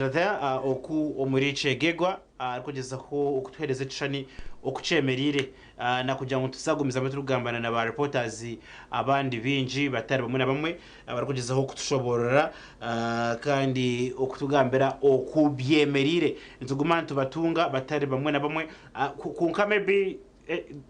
Oku omuri Kyegegwa arikugyezaho okutuheereza ekishushani oku kyemereire nakugira ngu tuzagumizamu turikugambana na ba reporters abandi baingi batari bamwe na bamwe abarikugyezaho kutushoborora kandi okutugambira oku byemereire. Nituguma nitubatunga batari bamwe na bamwe kwonka maybe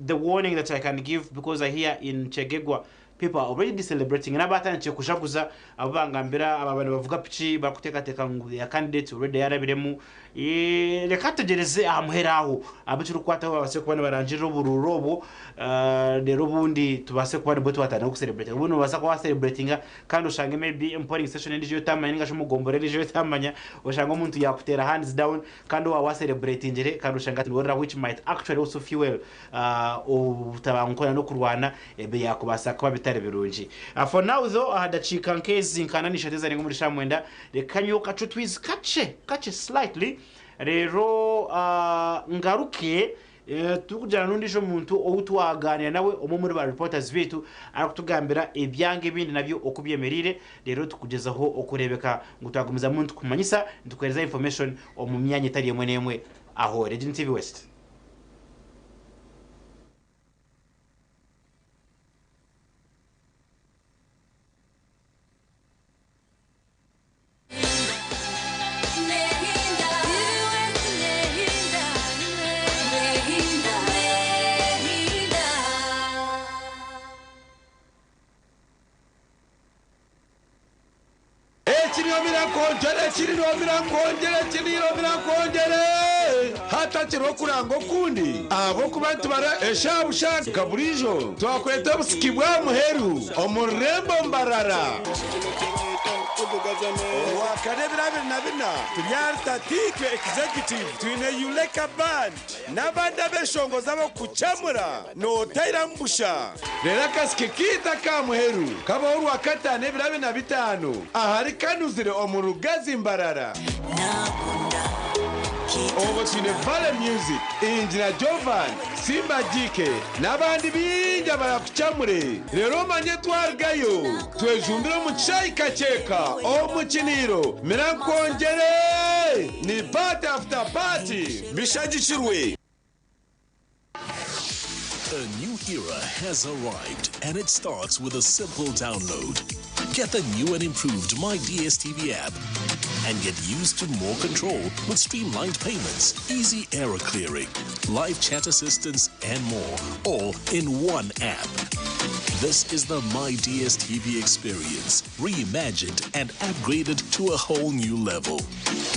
the warning that I can give because I hear in Kyegegwa People are already celebrating n'abatandikire kujaguza abu bangambira ababa nibavuga piki barikuteekateeka ngu their candidate already yarabiremu. Reka tutegyereze aha muheru aho abu kirikukwataho babaase kuba nibarangirira oburuuru obwo reero obundi tubaase kuba nibwo twatandika kucelebratinga. Obundi nobaasa kuba wacelebratinga kandi oshange maybe omu polling station endiijo ei otamanya ninga shi omu gombora endiijo ei otamanya oshange omuntu yaakuteera hands down kandi waaba wacelebratingire kandi oshange hati niwe orira which might actually also fuel obutabanguko n'okurwana Ebyakubaasa kuba bitari birungi. For now though, aha dakiika nk'ezi nka ana n'ishatu ezarenga omuri shaaha mwenda, reka nyowe kacwe otwizi kakye, kakye slightly, reero ngaruke turikugyana n'ondiijo muntu ou twagaaniira nawe, omwe omuri ba reporters baitu, arikutugambira ebyanga ebindi nabyo oku byemereire, reero tukugyezaho okureebeka ngu twagumizamu nitukumanyisa, nitukuheereza information omu myanya etari emwe n'emwe aho ori. Egi ni TV West. Ekiriomira nkwongyere, ekiriomira nkwongyere, ekiriomira nkwongyere. Hatakiriho okuranga okundi, ahabw'okuba nitubara eshaaha busha nka buriijo. Twakweta obusiki bw'aha muheru omu rurembo Mbarara. Orwakana ebiro 24 turi ahari Tatiitwe Executive twine Yuleka Band n'abandi abeshongozi ab'okukukyamura notairamu busha. Reero akasiki kaitu aka muheru kabaho Orwakataano ebiro 25 ahari Kanuzire omu Rugazi Mbarara. Obwo twine Valley Music, Engineer Jovan, Simba GK n'abandi baingi abarakukyamure. Reero omanye twarugayo twejumbire omu kishaayi Kakyeka omu Kiniiro. Mira nkwongyere! Ni party after party! Bishagikirwe. A new era has arrived, and it starts with a simple download. Get the new and improved My DSTV app and get used to more control with streamlined payments, easy error clearing, live chat assistance, and more, all in one app. This is the My DSTV experience, reimagined and upgraded to a whole new level.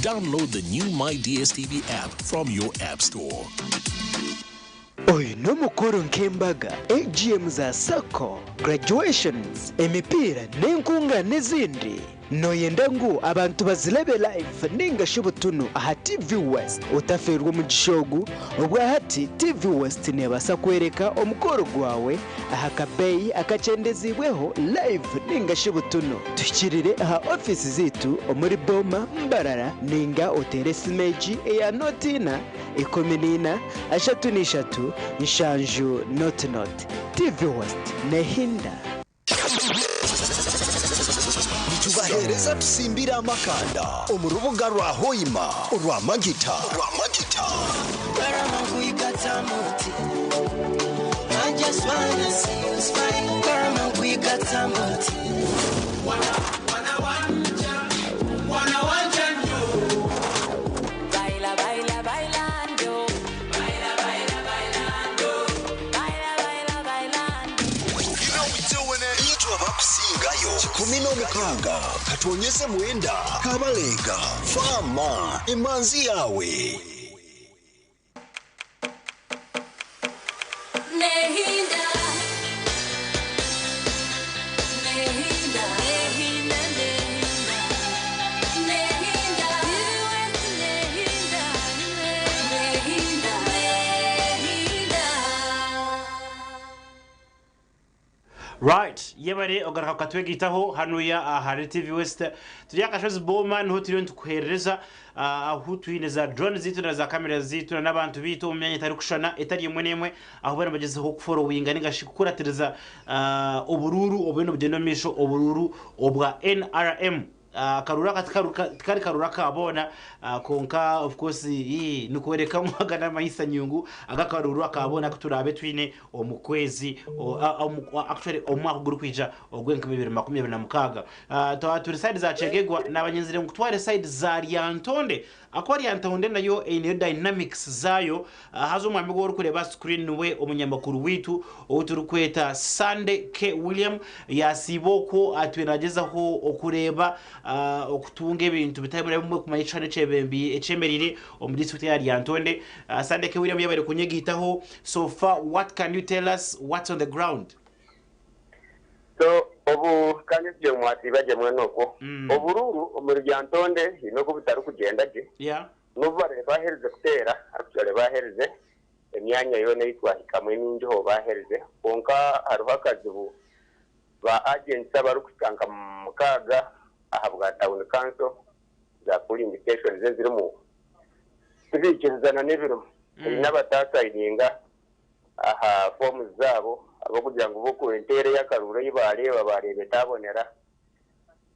Download the new My DSTV app from your app store. Oyu n'omukoro nk'embaga, AGM za sacco, graduations, emipiira n'enkungaana ezindi. Nooyenda ngu abantu bazirebe live ninga shi butunu aha TV West? Otafeerwa omugisha ogu, obwahati TV West neebaasa kworeka omukoro gwawe aha kabeeyi akakyendeziibweho live ninga shi butunu. Tuhikirire aha ofiisi zaitu omuri Boma, Mbarara ninga oteere esimu egi eya nooti ina, 14, 33, 70 0. TV West nehinda. Nitubaheereza tusimbire amakanda omu rubuga rwa Hoima orwa Magita. Itwe abakusingayo 16, katonyeze mwenda, Kabalega, Faama, emanzi yaawe. Right, yebare ogaruka kukatwegaitaho hanuya ahari TV West. Turi aha Kashozi Boma niho turiyo nitukuherereza ahu twine za drone zaitu na za kamera zaitu na n'abantu baitu omu myanya etarikushushana etari emwe n'emwe ahu bariyo nibagyezaho kuforowinga ninga shi kukuratiriza oburuuru oburiyo nibugyenda omu maisho oburuuru obwa NRM. Akaruru aka tikari karuru aka boona, kwonka of course nikworeka ngu aga n'amahisya nyungu ag'akaruru aka boona aku turaabe twine omu kwezi, actually omu mwaka ogurikwija ogw'enkumi ibiri 26. Twaba turi side za Kyegegwa, naaba nyenzire nkutware side za Lyantonde. Ahakuba Lyantonde nayo eineyo dynamics zaayo, haza omwami ogu orikureeba aha screen niwe omunyamakuru waitu ou turikweta Sunday K William, yasiiba okwo atwire nagyezaho okureeba okutunga ebintu bitari bimwe na bimwe kumanya ekishushani ekyemereire omu district ya Lyantonde. Sunday K William yabaire kunyegaitaho, so far what can you tell us, what's on the ground? So obu kandi tugye ngu mwasiiba gye mwena okwo. Oburuuru omuri Lyantonde haine oku butarikugyenda gye. N'obu barabe baaherize kuteera, actually baaherize, emyanya yoona ei twahikamu emingi ho baaherize, kwonka hariho akazibu ba agents abarikuhika nka mukaaga ahabwa town council za polling stations ezirimu tibaikirizana n'ebirimu. Haine abataasayininga aha foomu zaabo ahabw'okugira ngu bo ku enteera ey'akaruuru ei baareeba, baareeba etaabonera.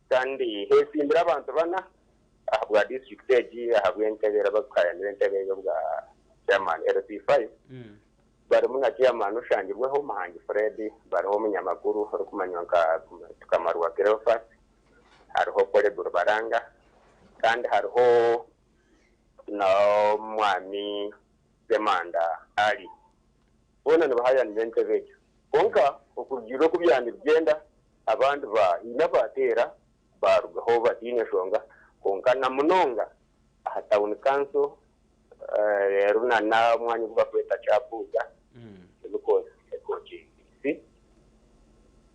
Kandi heesimbire abantu bana ahabwa disiturikiti egi ahabw'entebe erabakukaayanira entebe y'obwa chairman LC5. Barimu na chairman oshangirweho Muhangi Fred, bariho omunyamakuru orikumanywa nka Tukamarwa Cleophas, hariho Poleb Rubaranga kandi hariho n'omwami Ssemanda Ali, boona nibahayanira entebe egyo. Kwonka okurugiirira oku byaba nibigyenda, abandi ba haine abaateera baarugaho bataine nshonga kwonka na munonga aha Town Council reero na n'omwanya ogu barikweta Kyabuuza Ekooki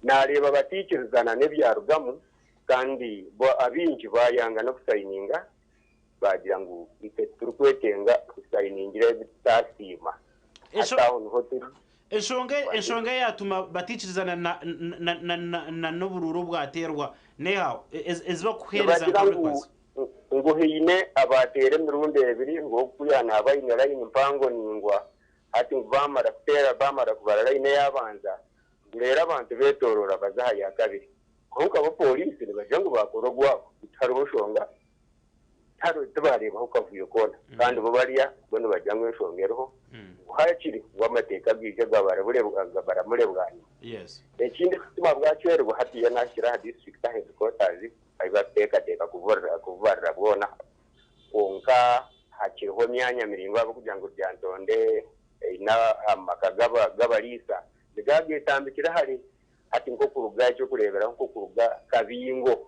naareeba bataikirizana n'ebyarugamu kandi bo abaingi baayanga n'okusayininga. Baagira ngu itwe titurikwetenga kusayiningira ebi tutaasiima. Hati aho niho turi. Enshonga enshonga eyaatuma bataikirizana na na na na na n'oburuuru obwateerwa n'eha? Ezi barikukuheereza Nibagira nka ngu records. ngu haine abaateera emirundi ebiri ngu ogu ku yaanaaba aine layini mpango naingwa hati ngu baamara kuteera baamara kubara layini eyaabanza ngu reero abantu beetooroora baza aha ya kabiri. Kwonka bo pooriisi nibagira ngu baakora ogwabo beitu hariho nshonga Tihariho tibaareebaho kavuyo koona kandi bo barya bo nibagira ngu enshonga eriho ngu haakiri ngu amateeka gaije gabaramure bwanyima. Ekindi ekikutuma bwacwerwa hatiiya naahikire aha disiturikiti aha headquarters ahu barikuteekateeka kububarira bwona kwonka hakiriho emyanya miraingwa ahabw'okugira ngu Lyantonde eine amaka g'abariisa nigaaba geetambikire hare. Hati nk'okuruga, eky'okureeberaho nk'okuruga Kabingo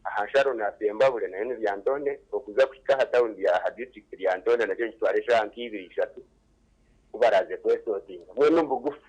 aha nsharo na Sembabule nayo ni Lyantonde, okuza kuhika aha tawuni ya aha disiturikiti Lyantonde nakyo nikitwara eshaaha nk'ibiri ishatu ku baraaze kwesootinga. Mbwenu omu bugufu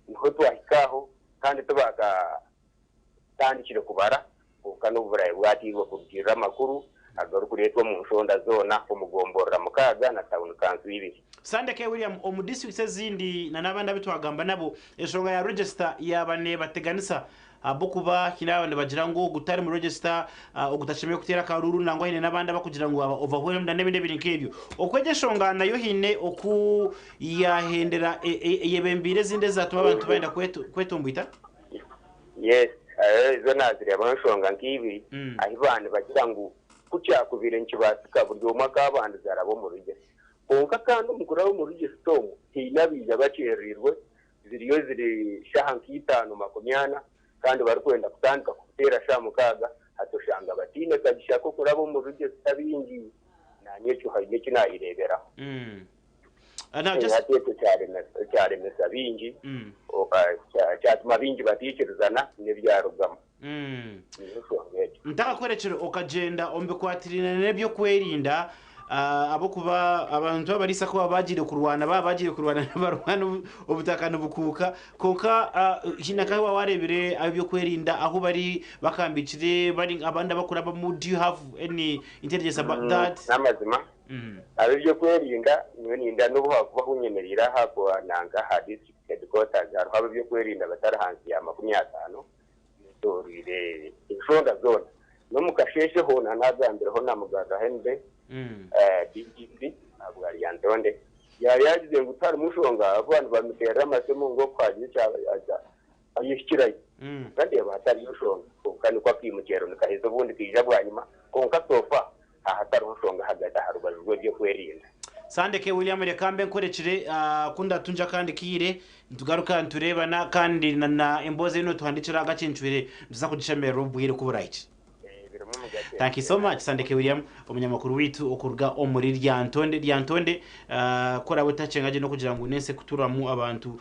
niho twahika aho kandi tibaakatandikire kubara kwonka n'obu buraabe bwatairwe kurugiirira amakuru agarikureetwa omu nshonda zoona omu gomborora mukaaga na tawuni kanso ibiri. Sandeke William, omu disiturikiti ezindi na n'abandi abu twagamba nabo, enshonga ya register yaaba neebateganisa ahabw'okuba haine abaaba nibagira ngu ogu tari mu register, ogu tashemereire kuteera akaruuru nangwa haine n'abandi abarikugira ngu aba overwhelmed na n'ebindi ebiri nk'ebyo. Oku egyo enshonga nayo haine oku yaahendera eyebembeire ezindi ezaatuma abantu bayenda kwetomboita? Yes, ezo naazireebaho enshonga nk'ibiri ahu baaba nibagira ngu ku kyakubaire nikibaasika buri omwe akaabandiza araba omu register. Kwonka kandi omu kuraba omu register omwo haine abaija bakyereirwe ziriyo ziri shaaha nka itaano makumi ana kandi barikwenda kutandika kuteera shaaha mukaaga hati oshanga bataine kagisha k'okuraba omu register baingi. Naanye ekyo haine eki naayereeberaho. Hati ekyo kyaremesa baingi, kyatuma baingi bataikirizana n'ebyarugamu. Niyo nshonga egyo. Ntakakworekire okagyenda omu bikwatiraine n'eby'okwerinda ahabw'okuba abantu abariisa ku baba bagiire kurwana baba bagiire kurwana nibarwana obutaka nibukuuka kwonka haine nka ahu waaba wareebire ab'ebyokwerinda ahu bari bakambikire bari abandi abakurabamu do you have any intelligence about that? N'amazima ab'ebyokwerinda nyowe ninda n'obu hakuba ahu nyemereire aha nanka aha district headquarters hariho ab'ebyokwerinda batari ahansi ya 50 Beetooroire enshonda zoona. N'omu kasheeshe hoona naagambireho na Mugarra Henry, DGP ahabwa Lyantonde, yaaba yaagize ngu tiharimu nshonga ahabw'okuba nibamuteerera amasimu ngu oku haagira ekyaba ayehikirayo. Kwonka ndeeba hatariyo nshonga kwonka nikwo akaimukirayo. Munyeshengyero nikaheza obundi kaija bwanyima kwonka so far hahatariho nshonga ahagati aha rubaju rw'ebyokwerinda. Sandeke William reka mbe nkurekire ku ndatungye akandi kaire nitugaruka nitureebana kandi na na emboozi ei notuhandikira agakincwire nituza kugishemerera obwire ku burahikye. Thank you so much Sandeke William omunyamakuru waitu okuruga omuri Lyantonde. Lyantonde ku oraabe otakyenga gye n'okugira ngu n'ensi erikuturamu abantu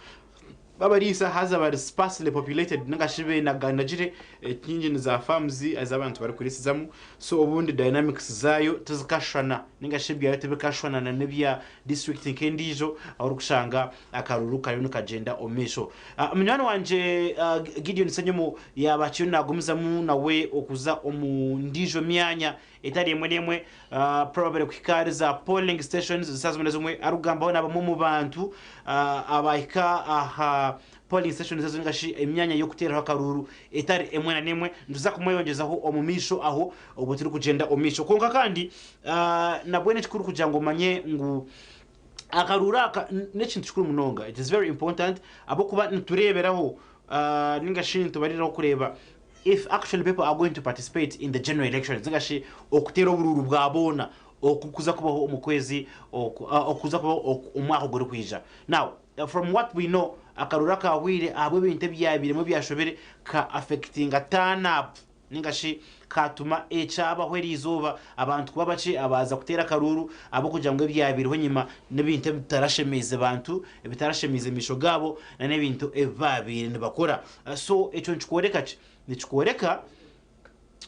b'abariisa haza bari sparsely populated ninga shi benaganagire nyingi ni za farms ezi abantu barikurisizamu so obundi dynamics zaayo tizikashushana ninga shi ebyayo tibikashushana na n'ebya district nk'endiijo ahu orikushanga akaruru kariyo nikagyenda omu maisho. Munywani wangye Gideon Ssenyomo yaaba akiriyo naagumizamu nawe okuza omu ndiijo myanya etari emwe n'emwe probably kuhika ahari za polling stations zitari zimwe na zimwe arikugambaho na bamwe omu bantu abaahika aha polling stations ezo ninga shi emyanya y'okuteeraho akaruuru etari emwe na n'emwe. Nituza kumweyongyezaho omu maisho aho obwo turikugyenda omu maisho. Kwonka kandi nabwo n'ekikuru kugira ngu omanye ngu Akaruuru aka n'ekintu kikuru munonga, it is very important, ahabw'okuba nitureeberaho ninga shi nitubariraho kureeba if actually people are going to participate in the general elections ninga shi okuteera oburuuru bwa boona okukuza kubaho omu kwezi okukuza kubaho omwaka ogurikwija. Now, from what we know, akaruuru akaahweire ahabw'ebintu ebyabairemu ebyashobire ka affectinga turn up. Ninga shi kaatuma ekyabaho eri izooba abantu kuba bakye abaaza kuteera akaruuru ahabw'okugira ngu ebyabaireho enyima n'ebintu ebitarashemeize bantu, ebitarashemeize maisho gaabo n'ebintu ebi baabaire nibakora. So ekyo nikikworeka ki? Nikikworeka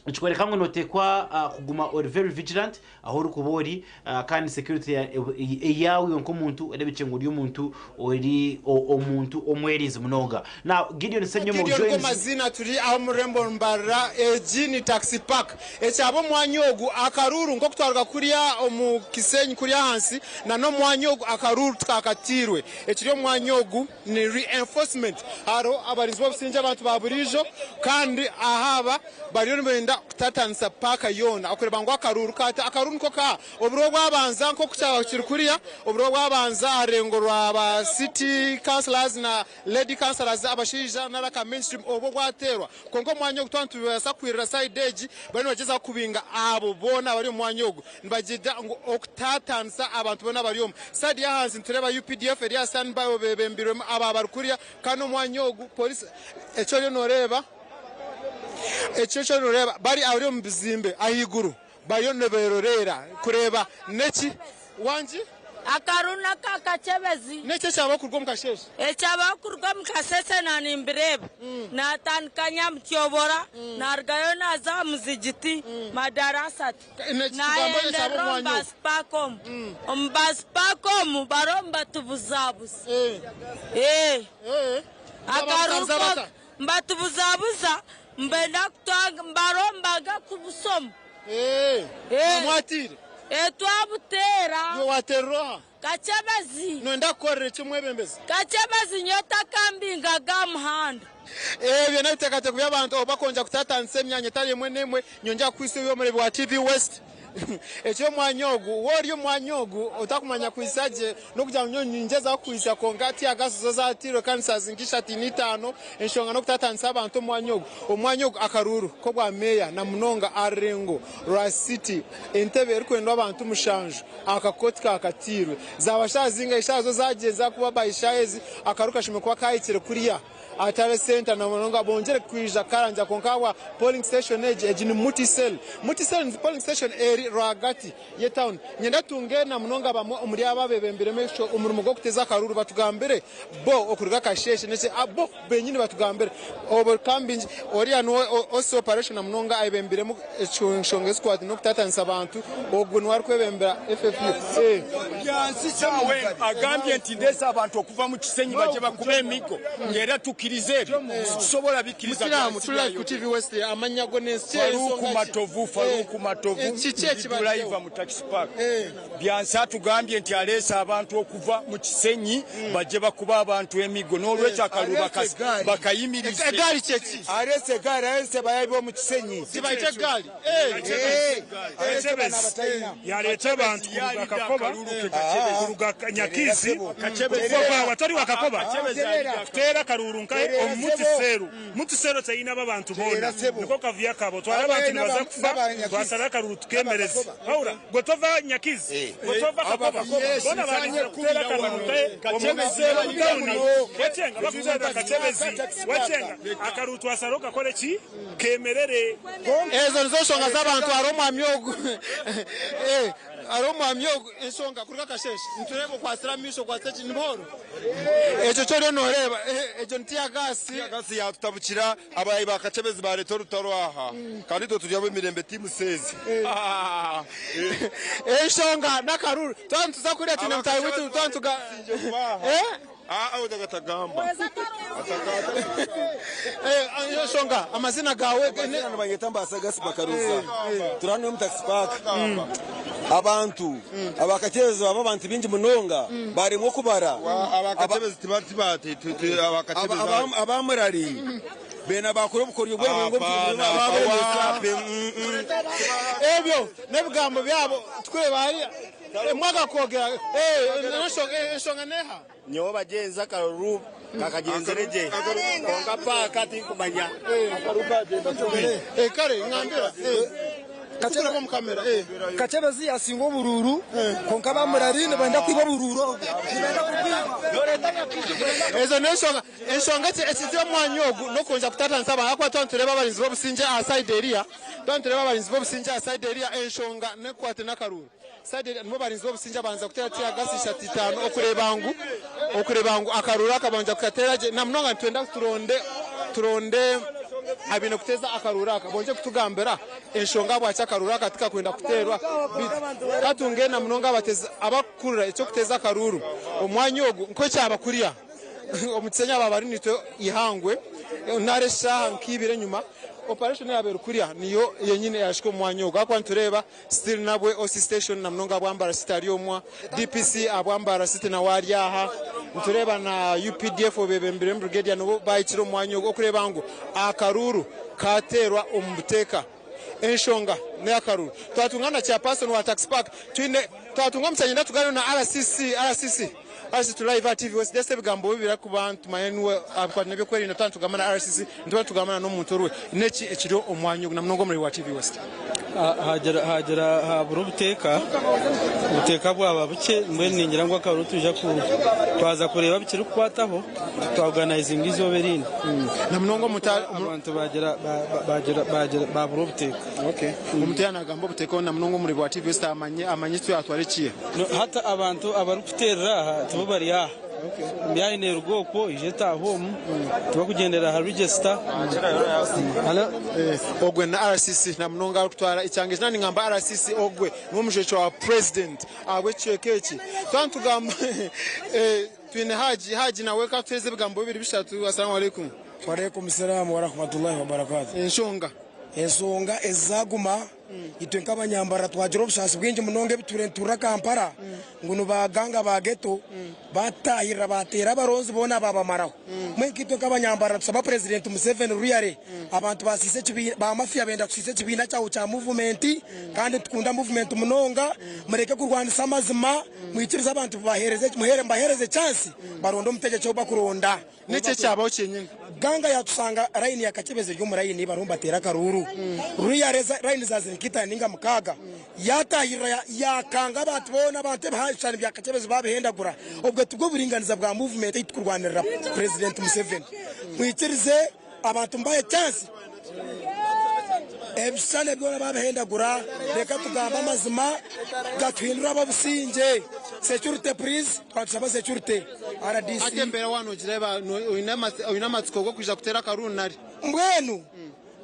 nikikworeka ngu nooteekwa kuguma ori very vigilant ahu orikuba ori kandi security eyaawe iwe nk'omuntu oreebekye ngu ori omuntu ori omuntu omwerinzi munonga. Now Gideon Ssenyomo Gideon joins. Gomazina turi aha omu rurembo Mbarara egi ni taxi park ekyaba omwanya ogu akaruuru nkoku twaruga kuriya omu Kisenyi kuriya ahansi na n'omwanya ogu akaruuru tikakatiirwe ekiri omwanya ogu ni reinforcement hariho abarinzi b'obusingye abantu ba buriijo kandi aha aba Bariyo nibenda kutatanisa paaka yoona okureeba ngu akaruuru kaata. Akaruuru niko kaaha? Oburo obwabanza nk'oku kyaba kiri kuriya, oburo obwabanza aha rurengo rwa ba city councillors na lady councillors abashaija nari aka mainstream obwo bwateerwa. Kwonka omwanya ogu twaba nitubaasa kwirira sayidi egi, bariyo nibagyezaho kubinga abo boona abari omu mwanya ogu. Nibagyenda ngu okutatanisa abantu boona abari omu. Sayidi y'ahansi nitureeba UPDF eri aha stand by bebembirwemu abo abari kuriya kandi omwanya ogu pooriisi eki oriyo nooreeba. Ekyo eki oriyo bari abari omu bizimbe ahaiguru bariyo niberoreera kureeba neki wangi. Akaru naka Kakyebezi. Neki ekyabaho kuruga omu kasheeshe? Ekyabaho kuruga omu kasheeshe na nimbireeba. Natandika Nyamutyobora narugayo naza aha muzigiti madara ashatu. Nahenderera omu bus park omu. Omu bus park omu bariho nibatubuzabuza. Akaru ko Mbatubuzabuza mbenda kutwanga mbariho mbaga kubusoma. Mwatiire? Ee twabuteera. Iwe waateerera oha? Kakyebezi. Nooyenda kukorera ki omwebembezi? Kakyebezi nyowe takambingaga aha muhanda. Ebyo n'ebiteekateeko by'abantu obu bakwongyera kutaataanisa emyanya etari emwe n'emwe. Nyongyera kukwitsa iwe omureebi wa TV West. Eki omwanya ogu, waaba ori omu mwanya ogu otakumanya kwitsa gye, n'okugira ngu nyowe ningyezaho kwitsa kwonka tiyagaasi zo zaatairwe kandi shaaha nka ishatu na itaano, enshonga n'okutaataanisa abantu omu mwanya ogu. Omu mwanya ogu akaruuru k'obwa meeya na munonga aha rurengo rwa City, entebe erikwendwa abantu mushanju, akakooti kaakatairwe. Zaaba shaaha zingahi? Shaaha zo zaagyeza kuba by shaaha ezi, akaruuru kashemereire kuba kaahikire kuriya. Atare Centre na munonga bongyere kwija kukarangira kwonka ahabwa polling station egi, egi ni Muti Cell. Muti Cell ni polling station eri rwagati ye town. Nyenda tunge na munonga bamwe omuri abo abebembiremu ekyo omurimo gw'okuteza akaruuru batugambire bo okuruga akasheeshe neki bo benyini batugambire obu kambingi oriya niwe OC operation na munonga ayebembiremu enshonga ezikwatine n'okutatanisa abantu ogwo niwe arikwebembera FFU. Agambye nti ndeese abantu okuva mu Kisenyi bagye bakube emigo ng'era tukirize ebyo situsobola bikiriza. Musiraamu tuli live ku TV West amannya go n'ensi Faruku Matovu Faruku Matovu ndi driver mu taxi park. Byansi atugambye nti aleese abantu okuva mu Kisenyi bagye bakube abantu emigo n'olwekyo akalulu bakayimirize. Egaari kyeki? Areese egaari areese abayayi b'omu Kisenyi. Zibaite egaari. Kakyebezi yareeta abantu kuruga Kakoba, kuruga Nyakiisi, kuva kwa watari wa Kakoba kuteera akaruuru nka. nkahe omu Mutuseero. Mutuseero teine abo abantu boona. Niko kavuyo akabo. Twara abantu nibaza kufa, twasara akaruru tukemereze. Wahurira? Gwe tova Nyakizi, gwe tova Kakoba, boona barinzire kuteera akaruru nkahe omu Mutuseero omu tauni. Wekyenga bakuteerera Kakyebezi. Wekyenga akaruru twasara okakore ki? Kemerere. Ezo nizo nshonga z'abantu hariho omwami ogu hariho omwami ogu enshonga kuruga akasheeshe nitureeba okwatsire amaisho okwatsire ki nibuhoro ekyo kyoriyo nooreeba egyo ni teargas. Teargas yatutabukira abayayi ba Kakyebezi bareeta orutaro aha kandi itwe turi ab'emirembe tiimu seezi. Enshonga n'akaruru twaba nituza kuriya twine mutaahi waitu twaba nituga Enshonga amazina gawe. Amazina nibanyeta Mbaasa Gaspar Karuza. Turi hanu omu taxi park. Abantu abakakyebezi baba abantu baingi munonga baremwa okubara. Abamurari beena bakora obukoryo bwabo babaremesa. Ebyo n'ebigambo byabo tukureeba hariya. Emwe akakwogera enshonga neha? Nyowe bagyenzi akaruru kakagyenzire gye kwonka paaka tinkumanya. Kare ngambira tukureba omu kamera. Kakyebezi yasinga oburuuru kwonka abamurari nibenda kwiba oburuuru obwo. Nibenda kubwiba. Ezo n'enshonga enshonga ekiri omu mwanya ogu n'okwongyera kutatanisa abantu ahakuba twaba nitureeba abarinzi b'obusingye aha sayidi eriya twaba nitureeba abarinzi b'obusingye aha sayidi eriya enshonga n'ekukwatiraine n'akaruuru. Side nibo barinzi b'obusingye abanza kuteera teargas ishatu itaano okureeba ngu okureeba ngu akaruuru akabanja kukateera gye na munonga nitwenda turonde turonde abaine kuteeza akaruuru aka bongye kutugambira enshonga ahabwaki akaruuru aka tikakwenda kuteerwa beitu katunge na munonga abatezi abakukurira eky'okuteeza akaruuru omwanya ogu nk'ekyaba kuriya omu Kisenyi aba bari naitwe eihangwe nari eshaaha nk'ibiri enyima operation eyaaba eri kuriya niyo yenyine eyahika omu mwanya ogu ahakuba nitureeba Still nabwe OC station na munonga ahabwa Mbarara City ari omwa, DPC ahabwa Mbarara City nawe ari aha, nitureeba na UPDF obebembiremu Brigadier nibo bahikire omu mwanya ogu okureeba ngu akaruuru kateerwa omu buteeka. Enshonga neyakaruuru. Twatunga na Chairperson wa Tax Park, twine twatunga omugisha niinyenda tugaaniire na RCC, RCC, RCC turi live aha TV West, just ebigambo bibiri ahakuba nitumanya niwe ahabikwatiraine n'ebyokwerinda twaba nitugamba na RCC nituba nitugamba na n'omuntu oriwe. Neki ekiri omu mwanya ogu na munonga omuri wa TV West? Hagira hagira habura obuteeka, obuteeka bwaba bukye mbwenu ningira ngu akaruru twija ku twaza kureeba bikirikukwataho twaorganizinga eizooba erindi. Na munonga omuntu Abantu bagira bagira bagira babura obuteeka. Okay. Omuntu yaaba naagamba obuteeka na munonga omuri bwa TV West amanye amanye eki twatwara ekiiha. No, hati abantu abarikuteerera aha tibo bari aha. Emyanya neeruga okwo eija etaaha omu, tibarikugyendera aha register. Ogwe na RCC na munonga arikutwara ekyanga eki. Naaba ningamba RCC ogwe niwe mujwekye wa president ahabw'ekicweka eki. Twaba nitugamba twine Haji, Haji nawe ka atuheereze ebigambo bibiri bishatu. Assalamu alaikum. Walaikum salaam warahmatullahi wabarakatuh. Enshonga. Enshonga ezaguma Itwe nk'abanyambarara twagira obusaasi bwingi munonga ebitwire nituhurira Kampala ngu nibaganga ba ghetto batahirira bateera abaronzi boona babamaraho. Mbwenu nkaitwe nk'abanyambarara nitusaba Purezidenti Museveni really abantu basiisa ekibiina ba mafia benda kusiisa ekibiina kyawe kya movement kandi nitukunda movement munonga mureke kurwanisa amazima mwikirize abantu mubahereze mubahereze chance baronde omutegyeki ou bakuronda. Niki ekyabaho kyenyini? Ganga yaatushanga layini ya Kakyebezi eri omu layini bariho nibateera akaruuru. Ruriya reza layini zaazire nk'itaano nainga mukaaga. Yaataahirira yaakanga abantu boona, abantu ebishushani bya Kakyebezi baabihendagura. Obwo tibwo buringaniza bwa muvumenti ei turikurwanirira Purezidenti Museveni. Mwikirize abantu mubahe chansi. Ebishushani byona babihendagura, reka tugambe amazima gatuhindure ab'obusingye. Security please, twatushaba security. Hati RDC. embeera waaba noogireeba oine amatsiko g'okwija kuteera akaruuru nari? Mbwenu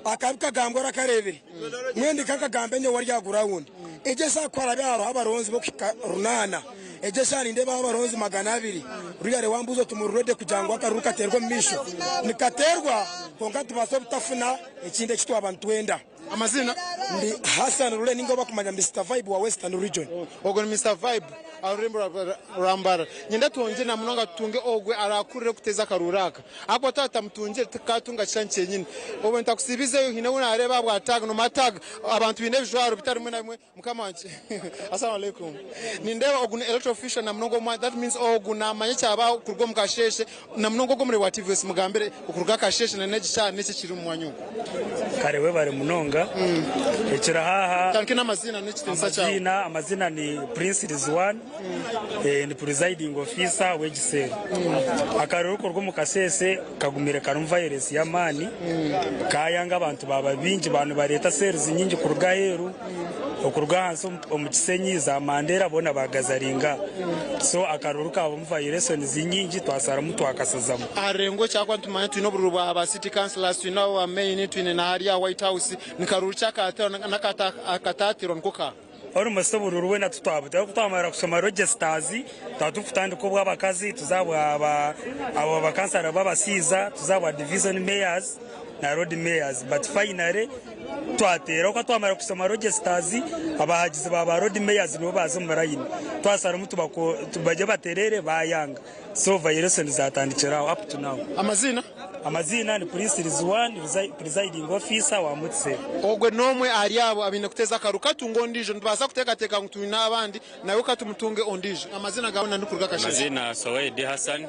akabi kagambwa orakareebire? Mbwenu reka nkagambe nyowe ori aha gurawundi. Egyo eshaaha ku haraabe hariho abaronzi b'okuhika runaana, egyo eshaaha nindeebaho abaronzi 200. Ruyare wambuuza oti muri ready kugira ngu akaruuru kateerwe omu maisho? Nikateerwa kwonka nitubaasa obutafuna ekindi eki twaba nitwenda. Amazina? Ndi Hassan Lule ninga obakumanya Mister Vibe wa Western Region. Ogwo ni Mister Vibe aha rurembo rwa Mbarara. Nyenda twongye na munonga tutunge ogwe arakurire kuteeza akaruuru aka. Ahakuba twaba tutamutungire titukatunga kishushani kyenyine. Obwe ntakusiibizeyo haine ou naareeba ahabwa tag nomanya tag abantu baine ebijwaro bitari bimwe na bimwe. Mukama wangye Assalamu alaikum. Nindeeba ogu ni electoral official na munonga omwa that means ogu namanya ekyabaho kuruga omu kasheeshe na munonga ogu omurebe wa TVS mugambire okuruga akasheeshe na n'egi shaaha niki ekiri omu mwanya ogu. Kare webare munonga. Ekiri aha. Tandike n'amaziina n'ekitiinisa kyawe. Amaziina, amazina ni Prince Rizwan, ndi presiding officer w'egi cell. Akaruru kuruga omu kasheeshe kagumire karimu violence y'amaani, kayanga abantu baaba baingi, baaba nibareeta cells nyingi kuruga aheeru. Okuruga ahansi omu Kisenyi, za Mandera boona bagazaringa. So akaruru kabamu violations nyingi twasaramu twakasazamu. Aha rurengo ki ahakuba nitumanya twine obururu bwa ba city councillors, twine aba main, twine na hariya aha White House, ni karuru ki akaterwa n'akataterwa niko kaha? Almost obururu bwena titwabuteera ku twamara kushoma registers twaba turikutandika obw'abakazi tuza aha bwa bakansara b'abashaija tuza aha bwa division mayors na road mayors but finally twateeraho ka twamara kushoma registers abahagizi ba ba road mayors nibo baaza omu line twasaramu tubagye batereere bayanga so violation zatandikira aho up to now. Amaziina? Amaziina ni Prince Rizwan presiding officer wa Mutse. Ogwe n'omwe ahari abo abaine kuteeza akaru. Katunga ondiijo. Nitubaasa kuteekateeka ngu twine abandi, nawe ka tumutunge ondiijo. Amaziina gaawe nandi kuruga Kasheeshe? Amazina Soweidi Hassan,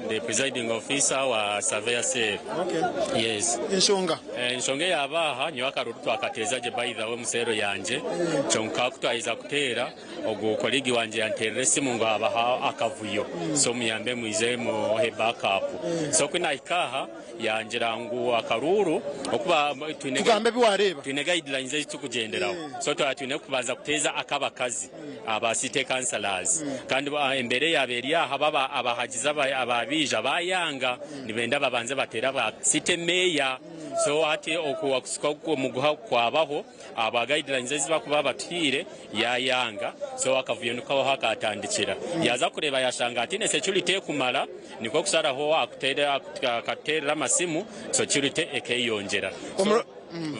ndi presiding officer wa Surveyor Cell. Okay. Yes. Enshonga? Enshonga eyaba aha, nyowe akaruru twakateeza gye by the way omu seero yangye, kyonka ku twaheza kuteera, ogu colleague wangye yanteerera esimu ngu habaho akavuyo, so muyambe mwije muhe back up. So ku nahika aha, Yangira ngu akaruuru okuba twine Tugambe ebi wareeba. twine guidelines ezi turikugyenderaho so twaba twine kubanza kuteeza ak'abakazi aba city councillors kandi embeera eyaaba eri aha baba abahagizi aba baija bayanga nibenda babanze bateere aba city mayor so hati okusika omuguha kwabaho ahabwa guidelines ezi barikuba batuhaire yayanga so akavuyo niko aho akatandikira yaaza kureeba yashanga hataine security ekumara Nikwo kusharaho akatuteerera amasimu security ekeyongyera. So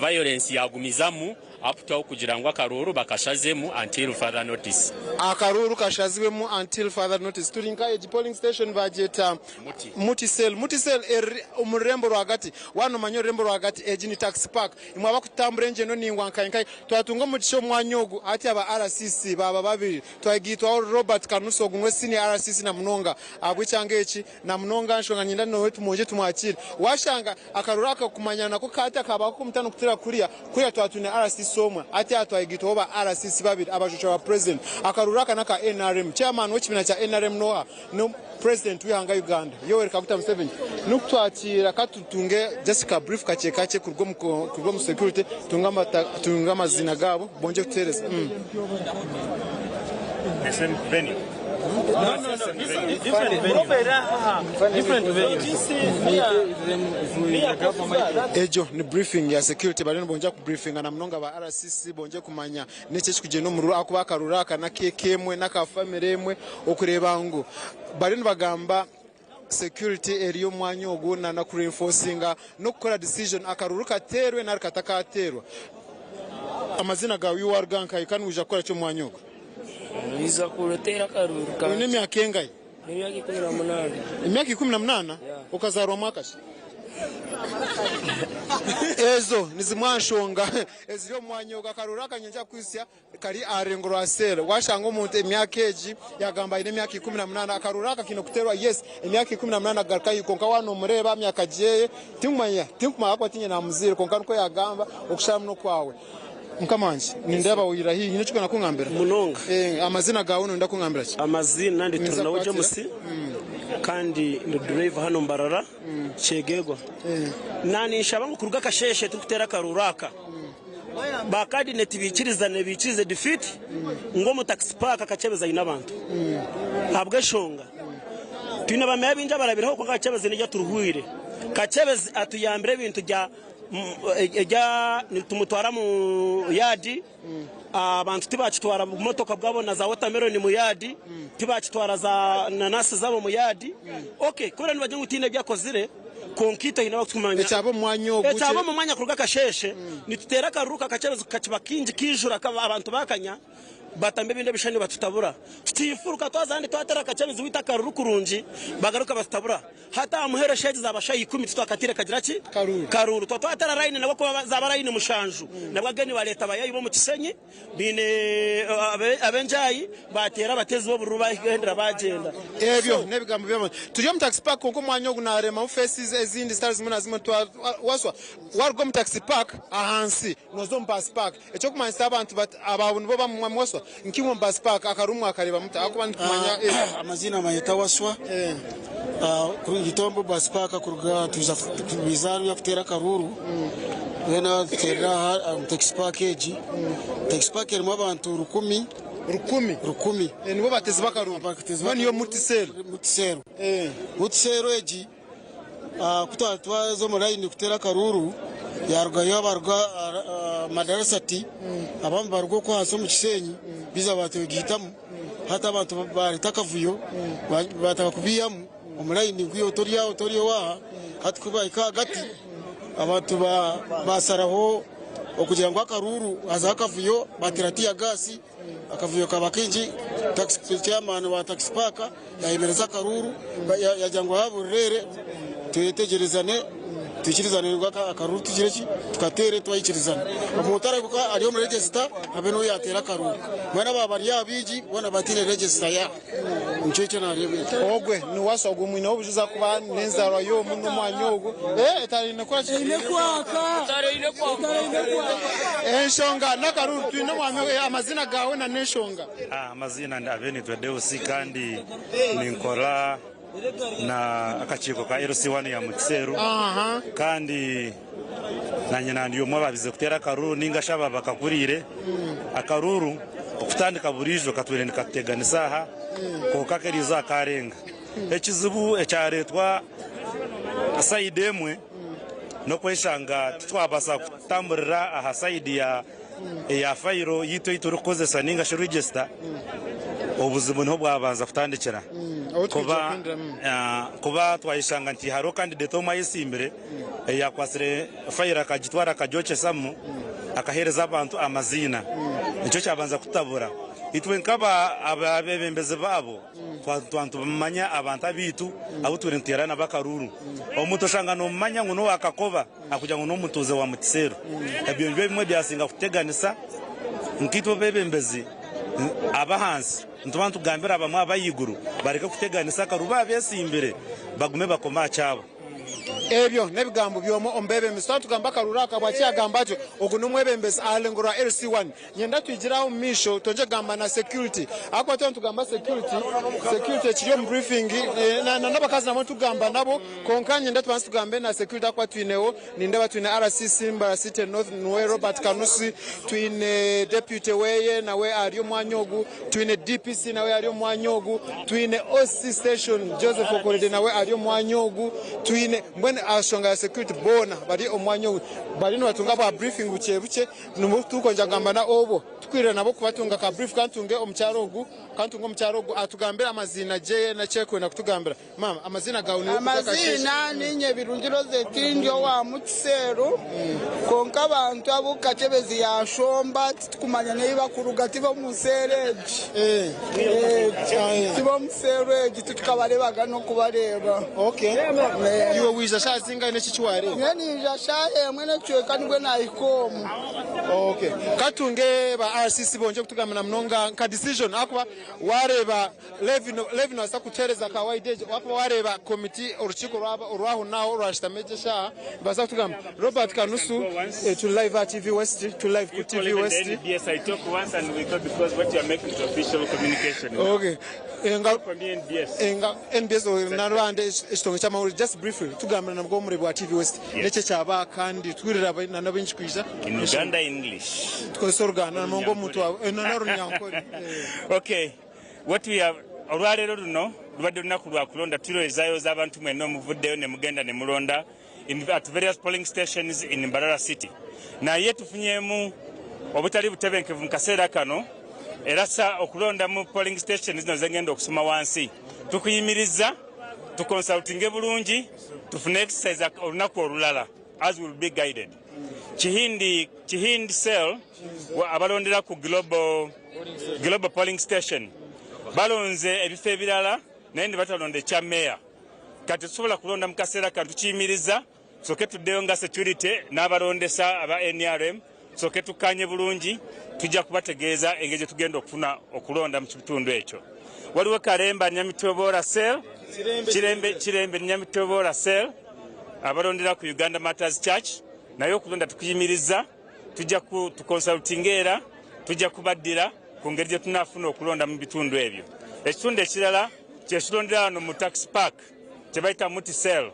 violence yagumizamu up to kugira ngu akaruuru bakashazemu until further notice. Akaruuru kashazibwemu until further notice. Turi nka egi polling station bagyeta Muti cell. Muti cell eri omu rurembo rwagati. Waaba nomanya orurembo rwagati egi ni taxi park. Imwe abakutambura engyendo ningwa nkahi nkahi twatunga omugisha omu mwanya ogu hati aba RCC baaba babiri. Twagiitwaho Robert Kanusa ogu niwe senior RCC na munonga ahabw'ekyanga eki na munonga nshonga niinyenda noowe tumwongye tumwakiire. Waashanga akaruru aka kumanya nako hati kabaho ak'omutaano kukira kuriya, kuriya twaba twine RCC omwe hati aha twagiitwaho ba RCC babiri abajwekyerwa ba President. Akaruru aka n'aka nrm. Chairman w'ekibiina kya nrm n'oha? Ni President w'eihanga Uganda Yoweri Kaguta Museveni. N'okutwakiira ka tutunge just ka brief kakye kakye kuruga omu security tunge amaziina gaabo bongye kutuheereza. The same venue. Egyo ni briefing ya security bariyo nibongye kubriefinga na munonga ba RCC bongye kumanya niki ekirikugyenda omu rurara ahakuba akaruru aka n'ak'eka emwe n'aka famire emwe okureeba ngu bariyo nibagamba security eri omu mwanya ogu na kureinforcinga n'okukora decision akaruru kateerwe nari katakateerwa. Amazina gaawe iwe waruga nkahi kandi noija kukora ki omu mwanya ogu? Noija kuteera akaruru kangye. Oine emyaka engahi? Nyine emyaka 18. Emyaka 18? Okazaarwa mwaka ki? Ezo ni zimwe aha nshonga eziri omu mwanya ogu. Akaruru aka niinyija kukuhitsya kari aha rurengo rwa seero. Waashanga omuntu emyaka egi yaagamba aine emyaka 18, akaruru aka kaine kuteerwa yes emyaka 18 kugaruka ahaiguru kwonka waaba noomureeba aha myaka gyeye tinkumanya tinkumanya ahakuba tiinye naamuzaire kwonka nikwo yaagamba okusharamu n'okwawe. Mukama wangye, nindeeba wairira haihi, haine eki orikwenda kungambira? Munonga. Amaziina gaawe noyenda kungambira ki? Amaziina ndi Ninza Turinawe kukwatira. James kandi ndi dureeva hano Mbarara Kyegegwa. Naninshaba ngu kuruga akasheeshe turikuteera akaruuru aka, ba candidate baikirizane baikirize defeat ngu omu taxi park Kakyebezi aine abantu. Ahabw'eshonga twine ba meeya baingi abarabireho kwonka Kakyebezi niyo aturuhwire. Kakyebezi atuyambire ebintu bya Nitumutwara mu yaadi, abantu tibakitwara bumotoka bwabo na za watermelon mu yaadi, tibakitwara za nanasi zabo mu yaadi. Okay, kubera nibagira ngu tihaine ebi akozire. Kwonka itwe haine abakutumanya. Ekyaba omu mwanya ogu Ekyaba omu mwanya kuruga akasheeshe, nituteera akaruru kakakyebezi kakiba kaingi kaijura abantu bakanya, batamba ebindi ebishushani batutabura. Tukifuruka twaza ahandi twateera akakyebezi waitu akaruru kurungi, bagaruka batutabura. Hati aha muheru eshaaha egi zaaba shaaha ikumi titwakatiire kagira ki? Karuru. Tuba twateera layini nabwo kuba zaaba layini mushanju, nabwo again bareeta abayaayi b'omu Kisenyi baine ab'enjaayi baateera abateezi b'obururu baahendera baagyenda. Ebyo n'ebigambo by'abantu. Turi omu taxi park kwonka omwanya ogu nareemamu faces ezindi zitari zimwe na zimwe. Waswa waruga omu taxi park ahansi noza omu bus park. Eky'okumanyisa abantu bati aba nibo bamwe mwami Waswa nkaimwe omu bus park akarumu mwakareeba muta ahakuba nitumanya. Amaziina mayeta Waswa itwe omu bus park kuruga twija hanuya kuteera akaruuru mbwenu tuteerera aha omu taxi park egi. Taxi park erimu abantu rukumi. Rukumi? Rukumi. Nibo batezi b'akaruuru? Mbwenu niyo Mutiseero? Mutiseero. Mutiseero egi. Ku twaba twaza omu layini kuteera akaruuru, yaarugayo abaruga Madarasati, abamwe baruga okwo ahansi omu Kishenyi, baija baatwegaitamu. Hati abantu baareeta akavuyo, baatandika kubaihamu omu layini ngu iwe tori aha, tori owaaha. Hati ku baahika ahagati, abantu baasharaho okugira ngu akaruuru hazaho akavuyo, baateera tiyagaasi. Akavuyo kaba kaingi, chairman wa taxi park yayemereza akaruuru yagira ngu ahaburire twetegyerezane twikirizane ngu akaruuru tugire ki tukateere twaikirizana. Omuntu arabuka ari omu register abe niwe yateera akaruuru. Mbwenu aba bari aha baingi boona bataine register yaabo. Nikyo ekyo nareeba ekyo. Ogwe ni Waswa ogwo mwineho obujuzi ahakuba n'enzaarwa y'omu n'omwanya ogwo. Etaara eine kukora ki? Eine kwaka. Enshonga n'akaruuru twine omwami we amazina gaawe na n'enshonga. Amaziina ndi Abenitwe Deus kandi ninkora na akakiiko ka LC1 ya Mukiseru kandi nanye nandi omwe ababize kuteera akaruuru ninga shi aba bakakuriire akaruuru okutandika buriijo katwire nikatuteganisa aha kwonka ak'eriizooba karenga. Ekizibu ekyareetwa sayidi emwe n'okweshanga titwabaasa kutamburira aha sayidi ya fayiro yaitu ei turikukozesa ninga shi regisita, obuzibu niho bwabanza kutandikira. Kuba twayeshanga nti hariho kandideti omwe ayesimbire eyakwatsire fayiro akagitwara akagyokyesamu akaheereza abantu amaziina, nikyo kyabanza kututabura. Itwe nk'abeebembezi baabo, Twaba nitubamanya abantu abaitu abu turi nituteera nabo akaruuru. Omuntu oshanga nomumanya ngu n'owa Kakoba ahakugira ngu n'omutuuze wa Mutiseero. Ebyo nibyo bimwe ebyasinga kututeganisa nkaitwe abeebembezi ab'ahansi. Nituba nitugambira abamwe ab'ahaiguru bareke kuteganisa akaruuru baaba beesimbire bagume bakome aha kyabo. Ebyo n'ebigambo by'omwe omu beebembezi. Twaba nitugamba akaruuru aka, bwaki yagamba atyo? Ogu n'omwebembezi aha rurengo rwa LC1. Nyenda twigire aho omu maisho twongye kugamba na security ahakuba twaba nitugamba security, security ekiri omu briefing na n'abakazi nabo nitugamba nabo kwonka nyenda tubanze tugambe na security ahakuba twineho nindeeba twine RCC Mbarara City North niwe Robert Kanusi, twine deputy weye nawe ari omu mwanya ogu, twine DPC nawe ari omu mwanya ogu, twine OC station Joseph Okorede nawe ari omu mwanya ogu, twine mbwenu aha nshonga ya security boona bari omu mwanya ogu bariyo nibatunga bwa briefing bukye bukye. Nibwo turikwija kugamba na obwo tukwirira nabo kubatunga ka brief kantunge omukyara ogu kantunge omukyara ogu atugambire amaziina gye n'eki arikwenda kutugambira. Maama amaziina gaawe niwe kuruga Kasheeshe. Amaziina niinye Birungi Rosette ndi owa Mukiseeru kwonka abantu abu Kakyebezi yaashomba titukumanya n'ei bakuruga ti b'omu seeri egi. Ti b'omu seeri egi titukabareebaga n'okubareeba. Okay. Iwe waija shaaha zingahi n'eki eki waareeba? Nyowe naija shaaha emwe n'ekicweka nibwo naahika omu. Okay. Katunge ba RCC bongye kutugambira munonga nka decision ahakuba waareeba Levy Levy noobaasa kutuheereza ka wide egyo ahakuba waareeba komiti orukiiko rwaba orw'aho n'aho orwashutama egyo eshaaha nibabaasa kutugamba. Robert Kanusu eh, turi live aha TV West, turi live ku TV West. NBS, I talk once and we go because what you are making is official communication. Okay. Enga enga NBS narwanda ekitongore ky'amahurire just briefly tugambira nabwo omurebi wa TV West Yes. neki ekyaba kandi twirira na n'abaingi kwija In Uganda English. tukozesa oruganda nonga omuntu wawe eh, n'orunyankore Okay. What we have olwaleero luno lubadde lunaku lwa kulonda turoezaayoza abantu mwenna omuvuddeyo ne mugenda ne mulonda in, at various polling stations in Mbarara City naye tufunyeemu obutali butebenkevu mu kaseera kano era sa okulonda mu polling station zino zengenda okusoma wansi tukuyimiriza. Tuconsultinge bulungi tufune exercise olunaku olulala as we will be guided. Kihindi Kihindi cell abalondera ku Global Global polling station balonze ebifo ebirala naye nibatalonda ekya Mayor. Kati tetusobola kulonda mu kaseera kano tukiyimiriza tusooke tuddeyo nga security n'abalondesa aba nrm tusooke tukkaanye bulungi tujja kubategeeza engeri gye tugenda okufuna okulonda mu kitundu ekyo. Waliwo Kalemba Nyamitobora cell, Kirembe, Kirembe Nyamitobora cell abalondera ku Uganda Martyrs Church naye okulonda tukuyimiriza tujja ku tukonsultinga era tujja kubaddira ku ngeri gye tunaafuna okulonda mu bitundu ebyo. Ekitundu ekirala kye kirondera wano mu Tax Park kye bayita Muti Cell.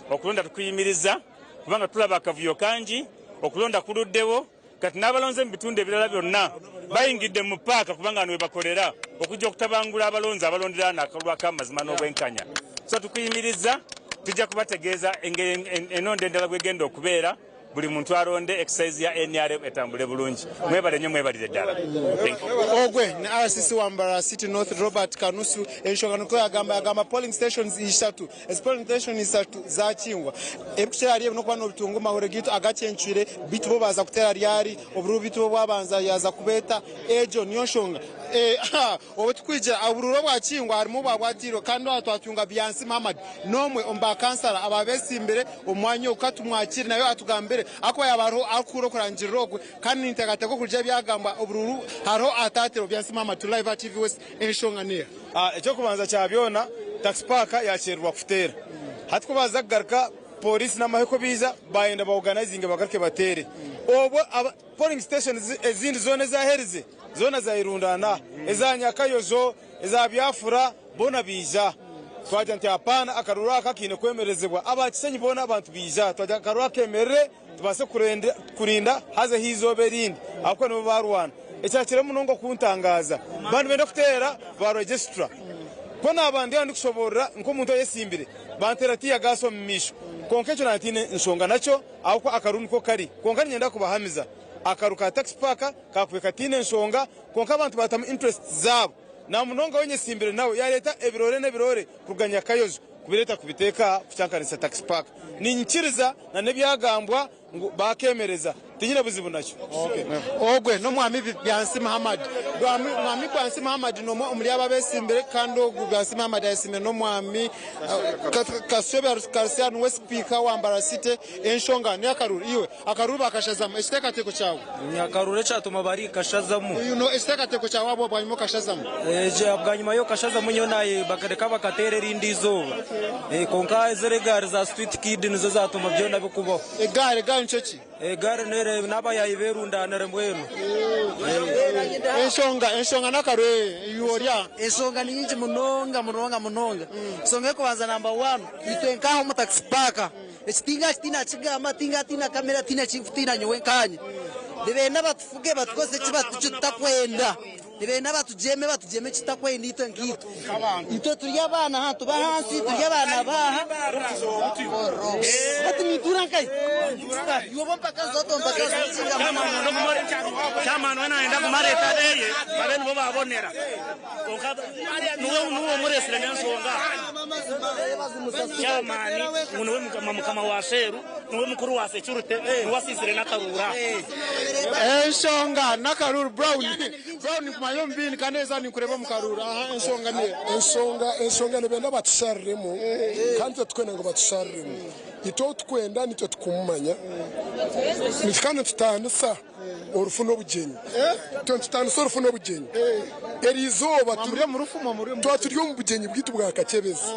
Okulonda tukuyimiriza kubanga tulaba akavuyo kangi, okulonda kuluddewo kati n'abalonze mu bitundu ebirala byonna bayingidde mu paaka kubanga wano we bakolera okujja okutabangula abalonzi abalondera wano akalulu ak'amazima n'obwenkanya. So tukuyimiriza tujja kubategeeza engeri enonda endala bwegenda okubeera. Buli muntu alonde exercise ya nrm etambule bulungi. Mwebale nnyo mwebalire ddala. Thank you. Ogwe ni RCC wa Mbarara City North Robert Kanusu enshonga nikwo yagamba yagamba polling stations ishatu ezi polling station ishatu zakingwa ebikukira ahari ebi nokuba nobitunga omu mahurire gaitu agacencwire beitu bo baza kuteera ryari obururu beitu bo bwabanza yaza kubeeta egyo niyo nshonga Obu tukwigira oburuuru obwakingwa harimu obwa bwatiirwe kandi aha twatunga Byansi Muhammad n'omwe omu ba kansara aba besimbire omu mwanya ogu ka tumwakire nawe atugambire ahakuba yaaba hariho arikuhurira okurangirira okwe kandi ninteekateeka okurugiirira ebyagambwa oburuuru hariho ataatirwe. Byansi Muhammad, turi live aha TV West enshonga neeha. Eky'okubanza kya byona taxi park yakyererwa kuteera. Hati ku baaza kugaruka pooriisi n'amahe ku baija baayenda ba organizinge bagaruke bateere. Obwo Polling stations ezindi zoona ezaherize zoona zayerundana, eza Nyakayozo, eza Byafura boona baija. Twagira nti hapana akaruru aka kaine kwemerezebwa. Aba Kisenyi boona abantu baija twagira akaruru aka kemerere tubaase kurinda hazeho eizooba erindi ahabw'okuba nibo barwana. Ekyakira munonga okuntangaza baba nibenda kuteera ba registrar. Ku naaba ndi aho ndikushoboorora nk'omuntu oyesimbire banteera tear gas omu maisho kwonka ekyo naaba ntaine nshonga nakyo. Ahabw'okuba akaru niko kari. Kwonka niinyenda kubahamiza, akaru ka Taxi Park kaakubaire kataine nshonga, kwonka abantu baatamu interests zaabo. Namunonga we nyesimbire nawe yaareeta ebiroore n'ebiroore kuruga Nyakayojo kubireeta kubiteeka aha kukyankanisa Taxi Park. Niinyikiriza na n'ebyagambwa ngu baakeemereza, tinyine buzibu nakyo. Ogwe n'omwami Byansi Muhammad. Mwami Byansi Muhammad n'omwe omuri abo abesimbire kandi ogu Byansi Muhammad ayesimbire n'omwami Kasyobya Karusiya niwe sipiika wa Mbarara City. Enshonga n'eyakaruru. Iwe akaruru bakashazamu ekiteekateeko kyawe? Akaruru ekyatuma barikashazamu. Ekiteekateeko kyawe abwo bwanyima okashazamu? Bwanyima y'okashazamu nyowe naye bakareka bakateera erindi izooba. Kwonka eziri egaari za street kid nizo zatuma byona bikubaho. Egaari egaari nikyo ki? Egaari neero n'abayaayi berundaanire mbwenu. Enshonga enshonga n'akaru iwe ori aha. Enshonga ni nyingi munonga munonga munonga. Enshonga y'okubanza namba wani, itwe nk'aha omu taxi park, eki tinga tinakigamba, tinga tinakamera, tihaine ekindikutiina nyowe nkaanye. Nibenda batufuge batukozese eki tutakwenda. Nibenda batugyeme batugyeme eki tutakwenda itwe nkaitwe. Itwe turi abaana aha tuba ahansi turi abaana b'aha. Hati nintuura nkahi? Iwe mpaka zoto mpaka Chairman we nayenda kumareta abeye babe nibo babonera konka nuwe nuwe omuresire n'enshonga Chairman ngu niwe mukama wa Sheru Niwe mukuru wa security, niwe asiisire n'akaruuru aha. Enshonga n'akaruuru Brown Brown nikumanya omu biini kandi eizooba ninkureeba omu karuuru aha enshonga niyo. Enshonga enshonga nibenda batushariremu kandi itwe tikwenda ngu batushariremu. Itwe ou tukwenda nitwe tukumumanya kandi nitutaanisa orufu n'obugyenyi. Itwe nitutaanisa orufu n'obugyenyi. Eri izooba twaba turi omu bugyenyi bwaitu bwa Kakyebezi,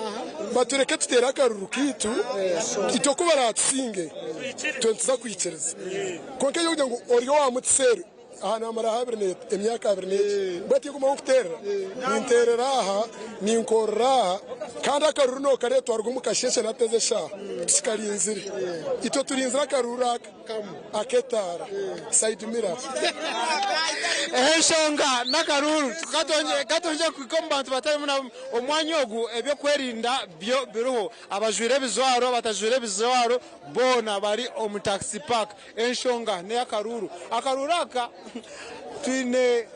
batureke tuteere akaruru kaitu, itwe ku baraatusinge itwe nituza kwikiriza. Kwonka eky'okugira ngu ori owa Mutiseeri aha naamara aha emyaka abiri n'egi, mbwenu tinkumaho kuteerera, ninteerera aha, ninkorera aha, kandi akaruru nookareeba twaruga omu kasheeshe nateza eshaaha tukikarinzire. Itwe turinzire akaruru aka. Ak'etaara, side mirror. Enshonga n'akaruuru katongyera kuhika omu bantu batari bamwe na bamwe. Omwanya ogu eby'okwerinda byo biriho. Abajwaire ebijwaro, abatajwaire ebijwaro boona bari omu taxi park. Enshonga n'ey'akaruuru. Akaruuru aka twine.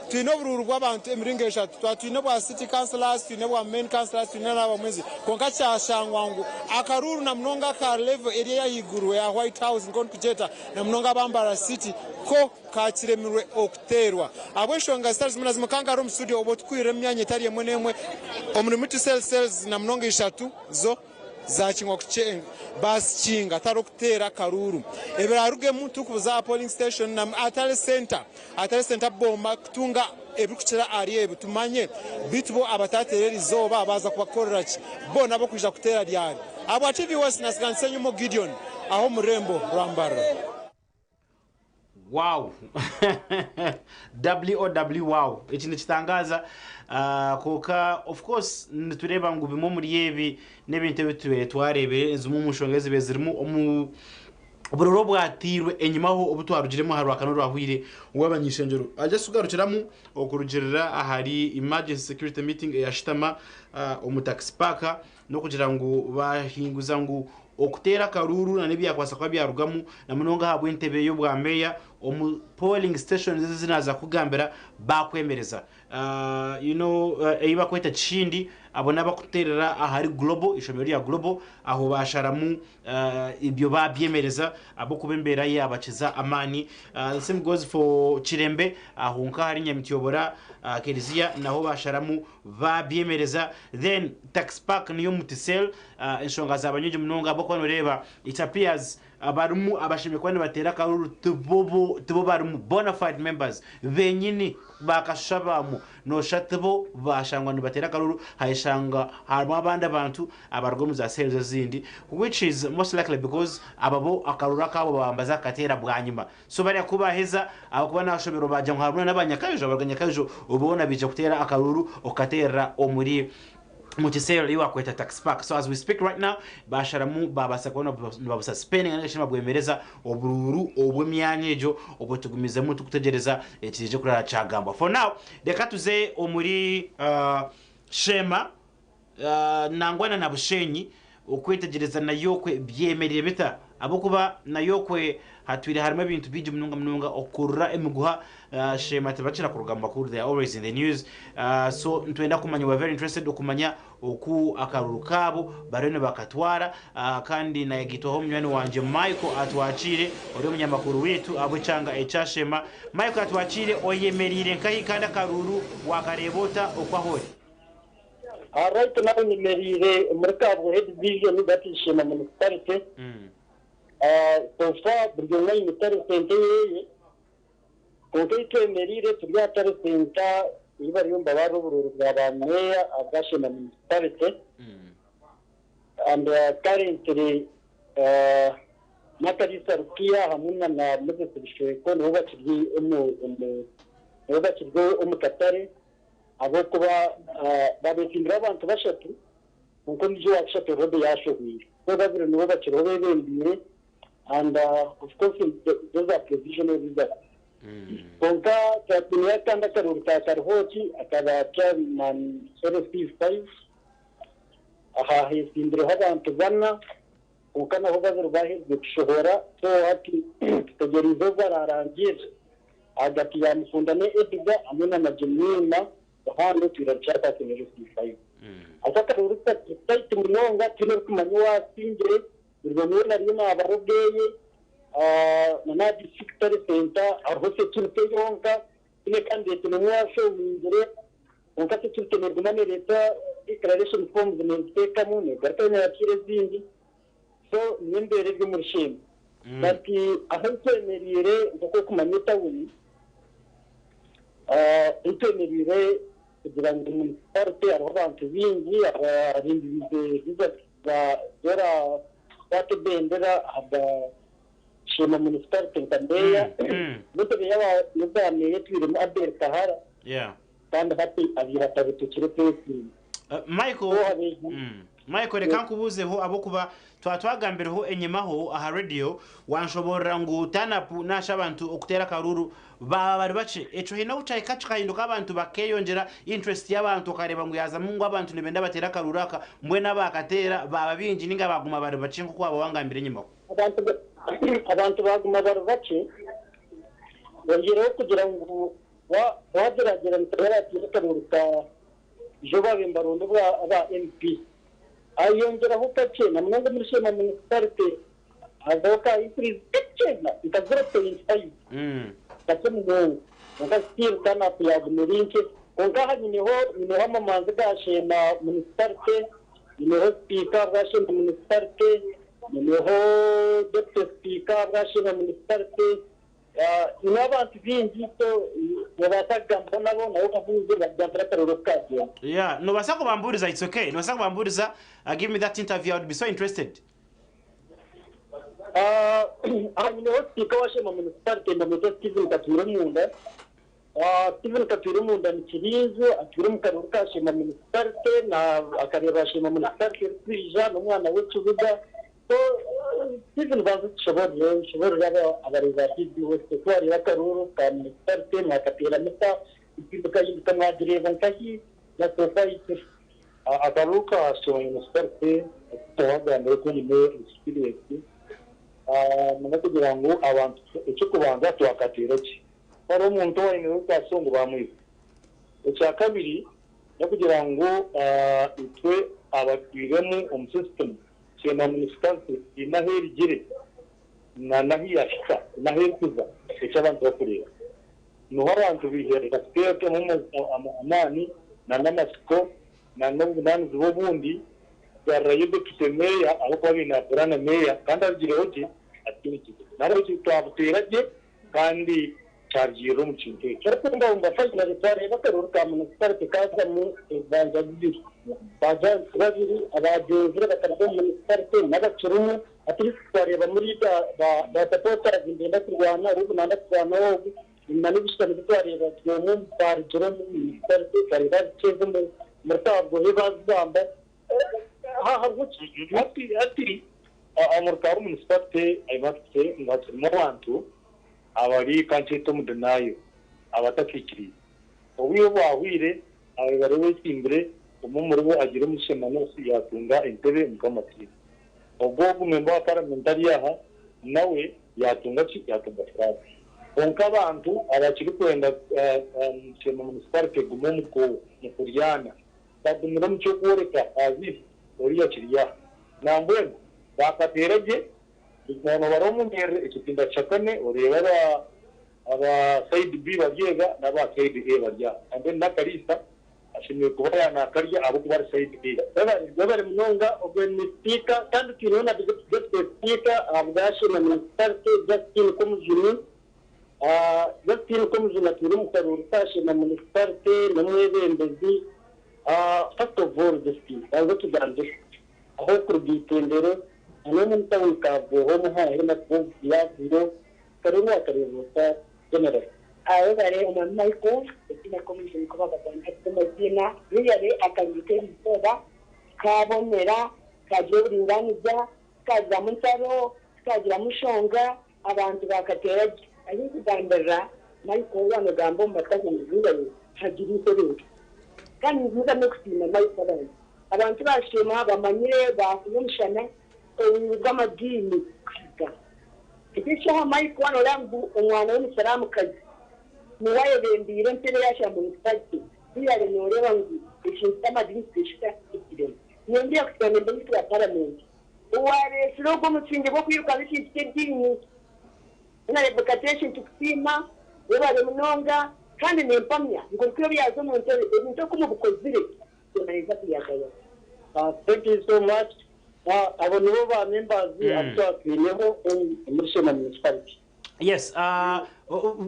Twine oburuuru bw'abantu emiringo eshatu. Twaba twine obwa City Councillors, twine obwa Main Councillors, twine n'abamwezi. Kwonka kyashangwa ngu akaruuru na munonga aka level eri ey'ahaiguru eya White House nikwo ndikugyeta, na munonga aba Mbarara City ko kakiremirwe okuteerwa ahabw'enshonga zitari zimwe na zimwe. Ka nkare omu studio obwo tukwirire omu myanya etari emwe n'emwe omuri Muti Cell Cells na munonga ishatu zo zakingwa bazikinga hatariho kuteera akaruuru. Ebirarugemu turikubuza aha polling station na Atare Centre, Atare Centre Boma kutunga ebirikukira ahari ebi tumanye beitu bo abatateera erizooba baaza kubakorera ki? Bo n'abokwija kuteera ryari? Ahabwa TV West nasiganisa enyima Gideon aha omu rurembo rwa Mbarara. Wow! WOW wow! Eki nikitangaaza kwonka of course nitureeba ngu bimwe omuri ebi n'ebintu ebi tubaire twareebire zimwe omu nshonga ezibaire zirimu omu obururu obwatairwe enyimaho obu twarugiremu aha Rwakana orwahweire ow'abany'ishengyero aija kugarukiramu okurugiirira ahari emergency security meeting eyashutama omu taxi park N'okugira ngu baahinguza ngu okuteera akaruuru na n'ebyakubaasa kuba byarugamu na munonga ahabw'entebe y'obwa meeya omu polling stations ezi ezi naaza kukugambira baakwemereza. You know ei barikweta Kishindi abo n'abarikuteerera ahari Global, eishomero rya Global aho baasharamu ebyo baabyemereza ahabw'okuba embeera yaabakiza amaani. The same goes for Kirembe aho nk'ahari Nyamityobora Kereziya naho baasharamu Baabyemereza then tax park niyo muti cell enshonga zaaba nyingi munonga ahabw'okuba noreeba it appears abarimu abashemereire kuba nibateera akaruuru tibo tibo barimu bonafide members benyini bakashusha baamwo noshusha tibo bashangwa nibateera akaruuru hayeshanga harimu abandi abantu abaruga omu za cells ezindi which is most likely because aba bo akaruuru akaabo baaba nibaza kukateera bwanyima. So bariya ku baaheza ahabw'okuba naashoberwa baagira ngu harimu n'abanyakaijo, abaruga Nyakaijo boona baija kuteera akaruuru okukateerera omuri omu kiseera ei waakweta taxi park. So as we speak right now baasharamu baabaasa kuba nibabususpendinga ninga shi nibabwemereza oburuuru obw'emyanya egyo obwo tugumizemu turikutegyereza ekiraije kurara kyagambwa. For now reka tuze omuri Sheema Nangwa na Nabushenyi okwetegyereza nayo okwe byemereire bita? Ahabw'okuba nayo okwe hatwire harimu ebintu bingi munonga munonga okukurura emiguha Sheema tibakira kuruga mu makuru they are always in the news so nitwenda kumanya we are very interested okumanya oku akaruru kaabo bariyo nibakatwara kandi nayegaitwaho munywani wangye Michael Atwakiire ori omunyamakuru waitu ahabw'ekyanga ekya Sheema. Michael Atwakiire oyemereire nkahi kandi akaruru wakareeba ota oku ahu ori? Right now nyemereire omuri Kabwohe division that is Sheema municipality. So far buri omwe aine tally centre eyeye kwonka ei twemereire turi aha tally centre ei bariyo nibabarira oburuuru bwa ba meeya abwa Sheema municipality and currently Nakalisa Rukia hamwe na Moses Bishweko nibo bakiri omu nibo bakiri omu katare. Ahabw'okuba baabetsimbire abantu bashatu, kwonka ondiijo owa kashatu already yaashohweire. So babiri nibo bakiriho beebembeire and of course those are provisional results. Kwonka twatwineyo akandi akaruuru ka Karihoki aka ba chairman LC5, aha heetsimbireho abantu bana kwonka naho babiri baaherize kushohora so hati tutegyereize obu baraarangirire. Ahagati ya Mukundane Edgar hamwe na Nagyemiima Yohane twine Chairperson LC5. Aka akaruuru kakiri tight munonga tihaine orikumanya owasingire, buri omwe weena ariyo nabara obweye na n'aha district tally centre hariho security yonka tihaine candidate nomwe owashowingire kwonka security neguma nereeta declaration forms neziteekamu negaruka neyakiira ezindi. So niyo embeera eri omuri Sheema. But ahu twemereire nk'oku orikumanya etawuni, ahu twemereire kugira ngu municipality hariho abantu baingi abarindiriize results za z'orakwata ebendera ahabwa Sheema municipality nka meeya. N'entebe y'obwa meeya etwiremu Abel Kahara kandi hati abaire atabitukire kwesimba. Michael, Michael reka nkubuuzeho ahabw'okuba twaba twagambireho enyimaho aha radio wanshoboorora ngu turn up naashi abantu okuteera akaruuru baaba bari bakye. Ekyo haine obu kyahika kikahinduka abantu bakeeyongyera interest y'abantu okareeba ngu yaazamu ngu abantu nibenda bateere akaruuru aka mbwenu abaakateera baaba baingi ninga baaguma bari bakye nk'oku waaba wangambire enyimaho? Abantu baaguma bari bakye, oyihireho kugira ngu. Wagyeragyeranisa yarateire akaruru ka Joe babaire nibaronda aba MP ayongyeraho kakye na munonga omuri Sheema Municipality hazaho ka increase kakye nka 0.5 kakye munonga kwonka still turn up yaguma eri nkye. Kwonka aha nyineho nyineho amamanzi ga Sheema Municipality, nyineho sipiika bwa Sheema Municipality, nyineho deputy sipiika bwa Sheema Municipality, Nyine abantu baingi so nobaasa kugambaho nabo nabo obabuuze bakugambire akaruru oku kaagyenda. Yeah, nobaasa kubambuuriza it's okay. Nobaasa kubambuuriza give me that interview I would be so interested. Aha nyineho sipiika wa Sheema Municipality nibamweta Stephen Katwiremunda. Stephen Katwiremunda ni kiriizo atwire omu karuru ka Sheema Municipality na akareeba Sheema Municipality erikwija n'omwana w'ekibuga. So Stephen banza otushoborere oshoborere abareebi ba TV West oku wareeba akaruuru ka municipality mwakateera muta empinduka hinduka mwagireeba nkahi na so far ituri. Akaruuru ka Sheema municipality oku twagambire oku nyine experience n'okugira ngu abantu eky'okubanza twakateera gye hariho omuntu owaine kaso ngu bamwiba. Ekyakabiri n'okugira ngu itwe abatwiremu omu system Sheema Municipality haine ahu erigire na n'ahu yahika n'ahu erikuza eki abantu bakureeba. Niho abantu baija kuteekamu amaani na n'amatsiko na n'obuvunaanizibwa obundi kugarurayo Deputy Meeya ahabw'okuba baine akora na Meeya kandi arugireho gye ataine kizibu. N'ahabw'ekyo twabuteera gye kandi kyarugiirira omu kintu ekyo. Barikumba finally twareeba akaruru ka municipality kazamu ebibanja bibiri. Ba giants babiri abagyenzire bakaruga omu municipality n'abakirimu at least twareeba muri ba supporters nibenda kurwana ogu nanda kurwana ogu enyima n'ebishushani bitwareeba buri omwe barugire omu municipality twareeba abikyeza omuri Kabwohe bazigamba hariho ki? Hati hati omuri Karu municipality ayi ngu hakirimu abantu abari ka nkyete omu denial, abatakiikiriize. Obwire obu bwahweire, ababaire bari beesimbire, omwe omuribo agiire omu Sheema North yaatunga entebe Mukama asiimwe. Ogwo ogu memba wa paramenti ari aha nawe yaatunga ki? Yaatunga flag. Kwonka abantu abakirikwenda Sheema Municipality egume omu kuryana, bagumire omu ky'okworeka as if oriya kiri aha. Nambwenu baakateera gye Buzima nobara omu nyerere ekitimba kishakame oreebe aba aba side B bari ega n'aba side A bari aha. And then n'akariisa ashemereire kuba ya nakarya ahabw'okuba ari side A. Webare webare munonga ogwe ni sipiika kandi twineho na deputy sipiika ahabwa Sheema municipality Justine Komujuni Justine Komujuni atwire omu karuuru ka Sheema municipality n'omwebembezi First of all Justine banza otugambire Aho okuruga eitendero na n'omu tawuni ka Bwoho omuhaahe na Bwogo yaaviro karuru akareeba ota General. Webare omwami Michael, eiziina ry'omuntu nikwo bagagamba ati amaziina really akaruru k'erizooba kabonera, kagira oburinganiza, tikagiramu ntaro, tikagiramu nshonga, abantu bakateera gye. Ahi nkugambirira Michael waaba nogamba omu matahi ngu really hagira eitorero. Kandi ningumizamu n'okusiima Michael abantu. Abantu baasheema bamanyire baafuna omushana obwire bw'amadiini kuhika. Eki ekyaha Mike waaba nooreeba ngu omwana w'omusiraamukazi niwe ayebembeire entebe ya municipality really nooreeba ngu ekintu ky'amadiini tikihikiremu. Nyongyeire kusiima memba waitu wa paramenti owaareetsire ogwo omusingye gw'okwiruka n'ekintu ky'ediini. Nareebeka Tenshi nitukusiima, webare munonga kandi nimpamya ngu orikwiha obu yaaza omu ntebe ebintu oku mubikozire byona naija kuyagaya. Thank you so much abo nibo ba members abu twaba twineho omuri Sheema municipality. Yes,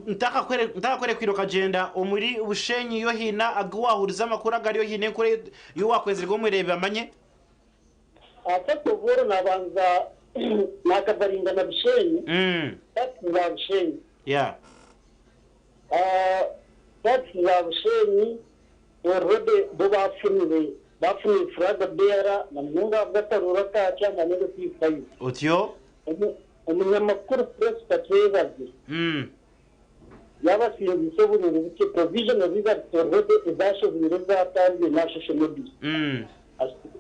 ntakakurekwire okagyenda omuri Bushenyi yo haine agu wahuriza amakuru agariyo haine enkuru eyi wakwenzire ngu omureebi amanye? First of all nabanza nakavaringa na Bushenyi, parts za Bushenyi. Parts za Bushenyi already bo bafunire bafunire flag bearer na munonga ahabw'akaruuru aka chairman LC5. Otyo? Omunyamakuru Prosper Twebaze yabasingiise oburuuru bukye provisional results already ezashohwire ezatangire na social media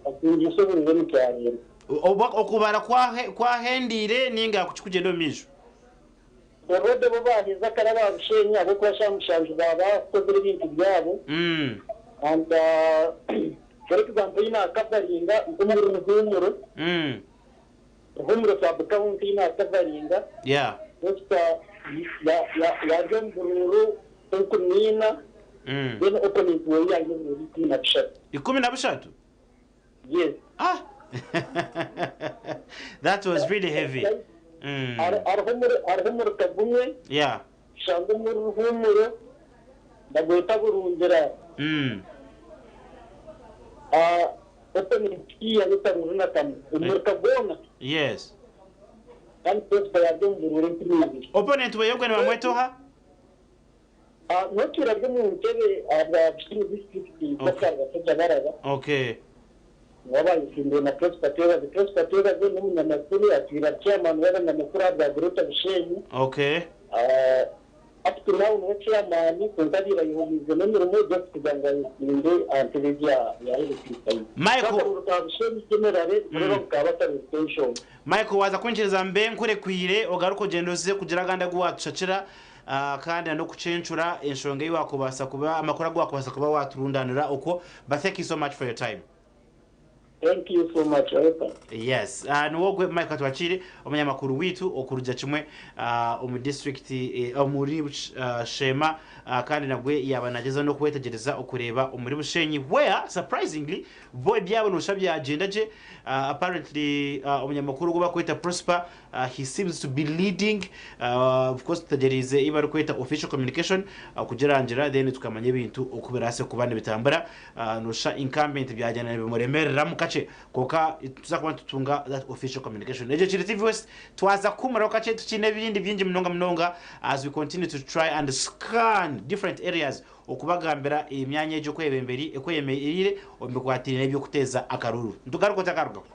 asingiise oburuuru emitwaro ena. Okubara kwahendiire ninga kukikugyenda omu maisho? Already bo baaheza kare aba Bushenyi ahabw'okuba shaaha 7 baaba bakozire ebintu byabo and for example ei naakavaringa nk'omuri Ruhumuro, Ruhumuro sub county ei naakavaringa Prosper yaari omu buruuru 14 then opponent weye yaine oburuuru 13. 13? Yes. Ah! That was really heavy. Hariho omuruka gumwe tushanga omuri Ruhumuro bagweta Burungira. Opponent tiyaine karuuru na kamwe omuruka gwona. Yes. Kandi Prosper yari omu buruuru 20. Opponent weye ogwe nibamweta oha? N'otuura ari omu ntebe ahabwa Bushenyi disiturikiti Bakari Basajja Baraba. Niwe abaayetsimbiire na Prosper Twebaze. Prosper Twebaze n'omunyamakuru atwire ari chairman w'abanyamakuru ahabwa Greater Bushenyi. Up to now niwe chairman kwonka abaire ayehumiize n'emirimo just kugira ngu ayetsimbe aha ntebe egi ya LC5. Michael. Akaruuru ka Bushenyi generally noreeba ngu kaaba akaruru k'enshonga. Michael waaza kunyikiriza mbe nkurekwire ogaruke ogyende oze kugira agandi agu waatushakira kandi na n'okucencura enshonga ei waakubaasa kuba amakuru agu waakubaasa kuba waaturundaanira okwo but thank you so much for your time. Thank you so much Arthur. Yes, niwe ogwe Mike Katwakiire omunyamakuru waitu okurugira kimwe omu district omuri Sheema kandi nabwe yaaba nagyezaho n'okwetegyereza okureeba omuri Bushenyi where surprisingly bo ebyabo noshusha byagyenda gye apparently omunyamakuru ogu barikweta Prosper He seems to be leading of course tutegyereize ei barikweta official communication kugirangira then tukamanya ebintu oku biraase kuba nibitambura. Noshusha incumbent byagyenda nibimuremereramu kakye kwonka nituza kuba nitutunga that official communication. Egyo kiri TV West twaza kuhumuraho kakye tukiine ebindi bingi munonga munonga as we continue to try and scan different areas okubagambira emyanya egyo oku eyemereire omu bikwatiraine n'eby'okuteeza akaruru. Nitugaruka otakarugaho.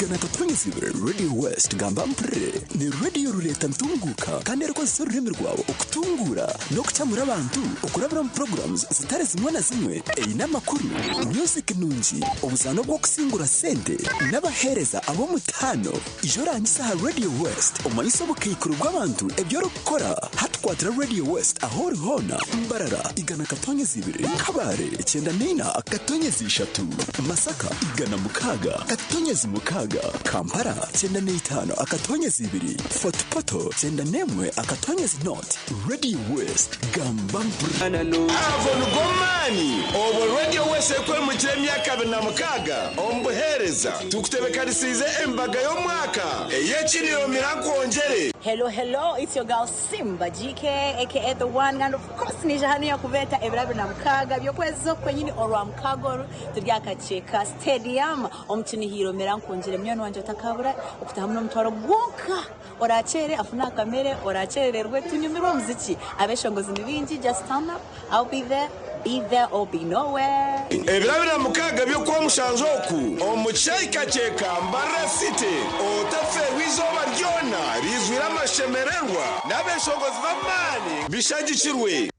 100.2 Radio West gamba mpurire ni radiyo rureeta ntunguuka kandi erikukozesa orurimi rwawe okutunguura n'okukyamura abantu okurabira omu programs zitari zimwe na zimwe eine amakuru, music nungi, obuzaano obw'okusingura sente n'abaheereza ab'omutaano. Ija orangise aha Radio West omanyise obukaikuru bw'abantu ebi orikukora. Hati kwatira Radio West ahu ori hoona, Mbarara, 102, Kabale, 94.3, Masaka, 106.6, Kampala, 95.2, Fort Portal, 91.0. Radio West, gamba mpurira. Ago nigo maani obwo Radio West erikwemukira emyaka 26 omu buheereza. Tukutebekanisiize embaga y'omwaka ey'ekiriro Mira Nkwongyere. Hello hello it's your girl Simba GK aka the one and of course nija hanu yakubeeta ebiro 26 by'okwezi oku kwenyini orwamukaaga oru turi aha Kakyeka Stadium omu Kinihiro Mira Nkwongyere munywani wangye otakabura okutahamu n'omutwaro gwonka Orakyere afune akamere orakyerererwe tunyumirwe omuziki abeshongozi ni bingi just turn up I'll be there be there or be nowhere. Ebiro 26 by'Okwamushanju oku omu Kyahikakyeka Mbarara City otafeerwa eizooba ryona riizwire amashemererwa n'abeshongozi b'amaani bishagikirwe.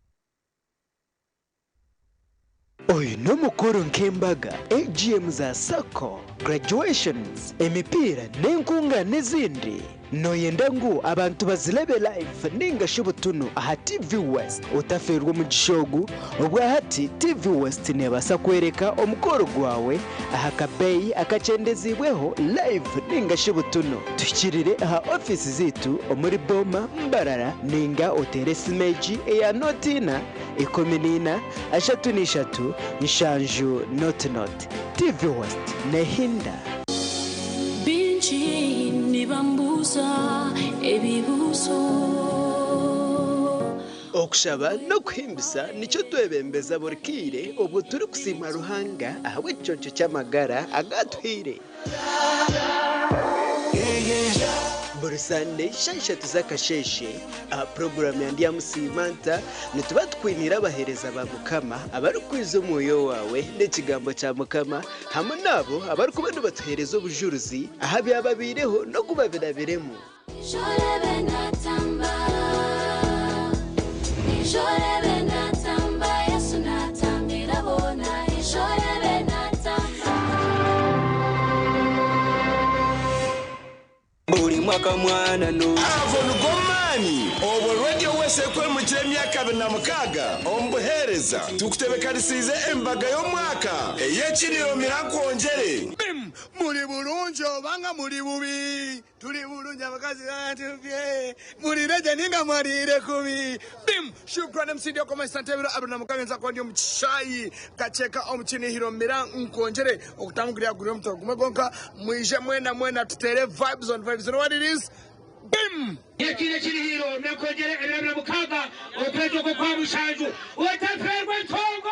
Oyu n'omukoro nk'embaga, AGM za sacco, graduations, emipiira n'enkungaana ezindi. Noyenda ngu abantu bazirebe live ninga shi butunu aha TV West? Otafeerwa omugisha ogu, obwahati TV West nebaasa kworeka omukoro gwawe aha kabeeyi akakyendeziibweho live ninga shi butunu. Tuhikirire aha ofiisi zaitu omuri Boma, Mbarara ninga oteere esimu egi eya nooti ina, 14, 33, 70 00. TV West nehinda. Baingi nibambuuza ebibuuzo. Okushaba n'okuhimbisa nikyo twebembeza buri kaire obwo turikusiima Ruhanga ahabw'ekiconco ky'amagara agu atuhaire. Buri Sande shaaha ishatu z'akasheeshe aha puroguraamu ya Ndyamusiima Nta, nituba tukwiniire abaheereza ba Mukama abarikwiza omwoyo waawe n'ekigambo kya Mukama hamwe n'abo abarikuba nibatuheereza obujurizi aha byababaireho n'oku babirabiremu. Buri mwaka mwana no. Ago nigo maani obwo Radio West ekwemukire emyaka 26 omu buheereza. Tukutebekanisiize embaga y'omwaka ey'ekiriro mira nkwongyere. Muri burungi obanga muri bubi? Turi burungi abakazi batubye. Murire gye ninga mwarire kubi. Bim! Shukran MC Ndio Komesa Ntebiro abiri na mukaga nza kuba ndi omu kishaayi Kakyeka omu Kinihiro Mira nkwongyere okutangurira guri omutwe gumwe gwonka mwije mwena mwena tuteere vibes on vibes you know what it is? Bim! Ekiina ekiri haihi nakwongyera ebiro 26 okwezi okwo kwa mushanju otafeerwa entongo.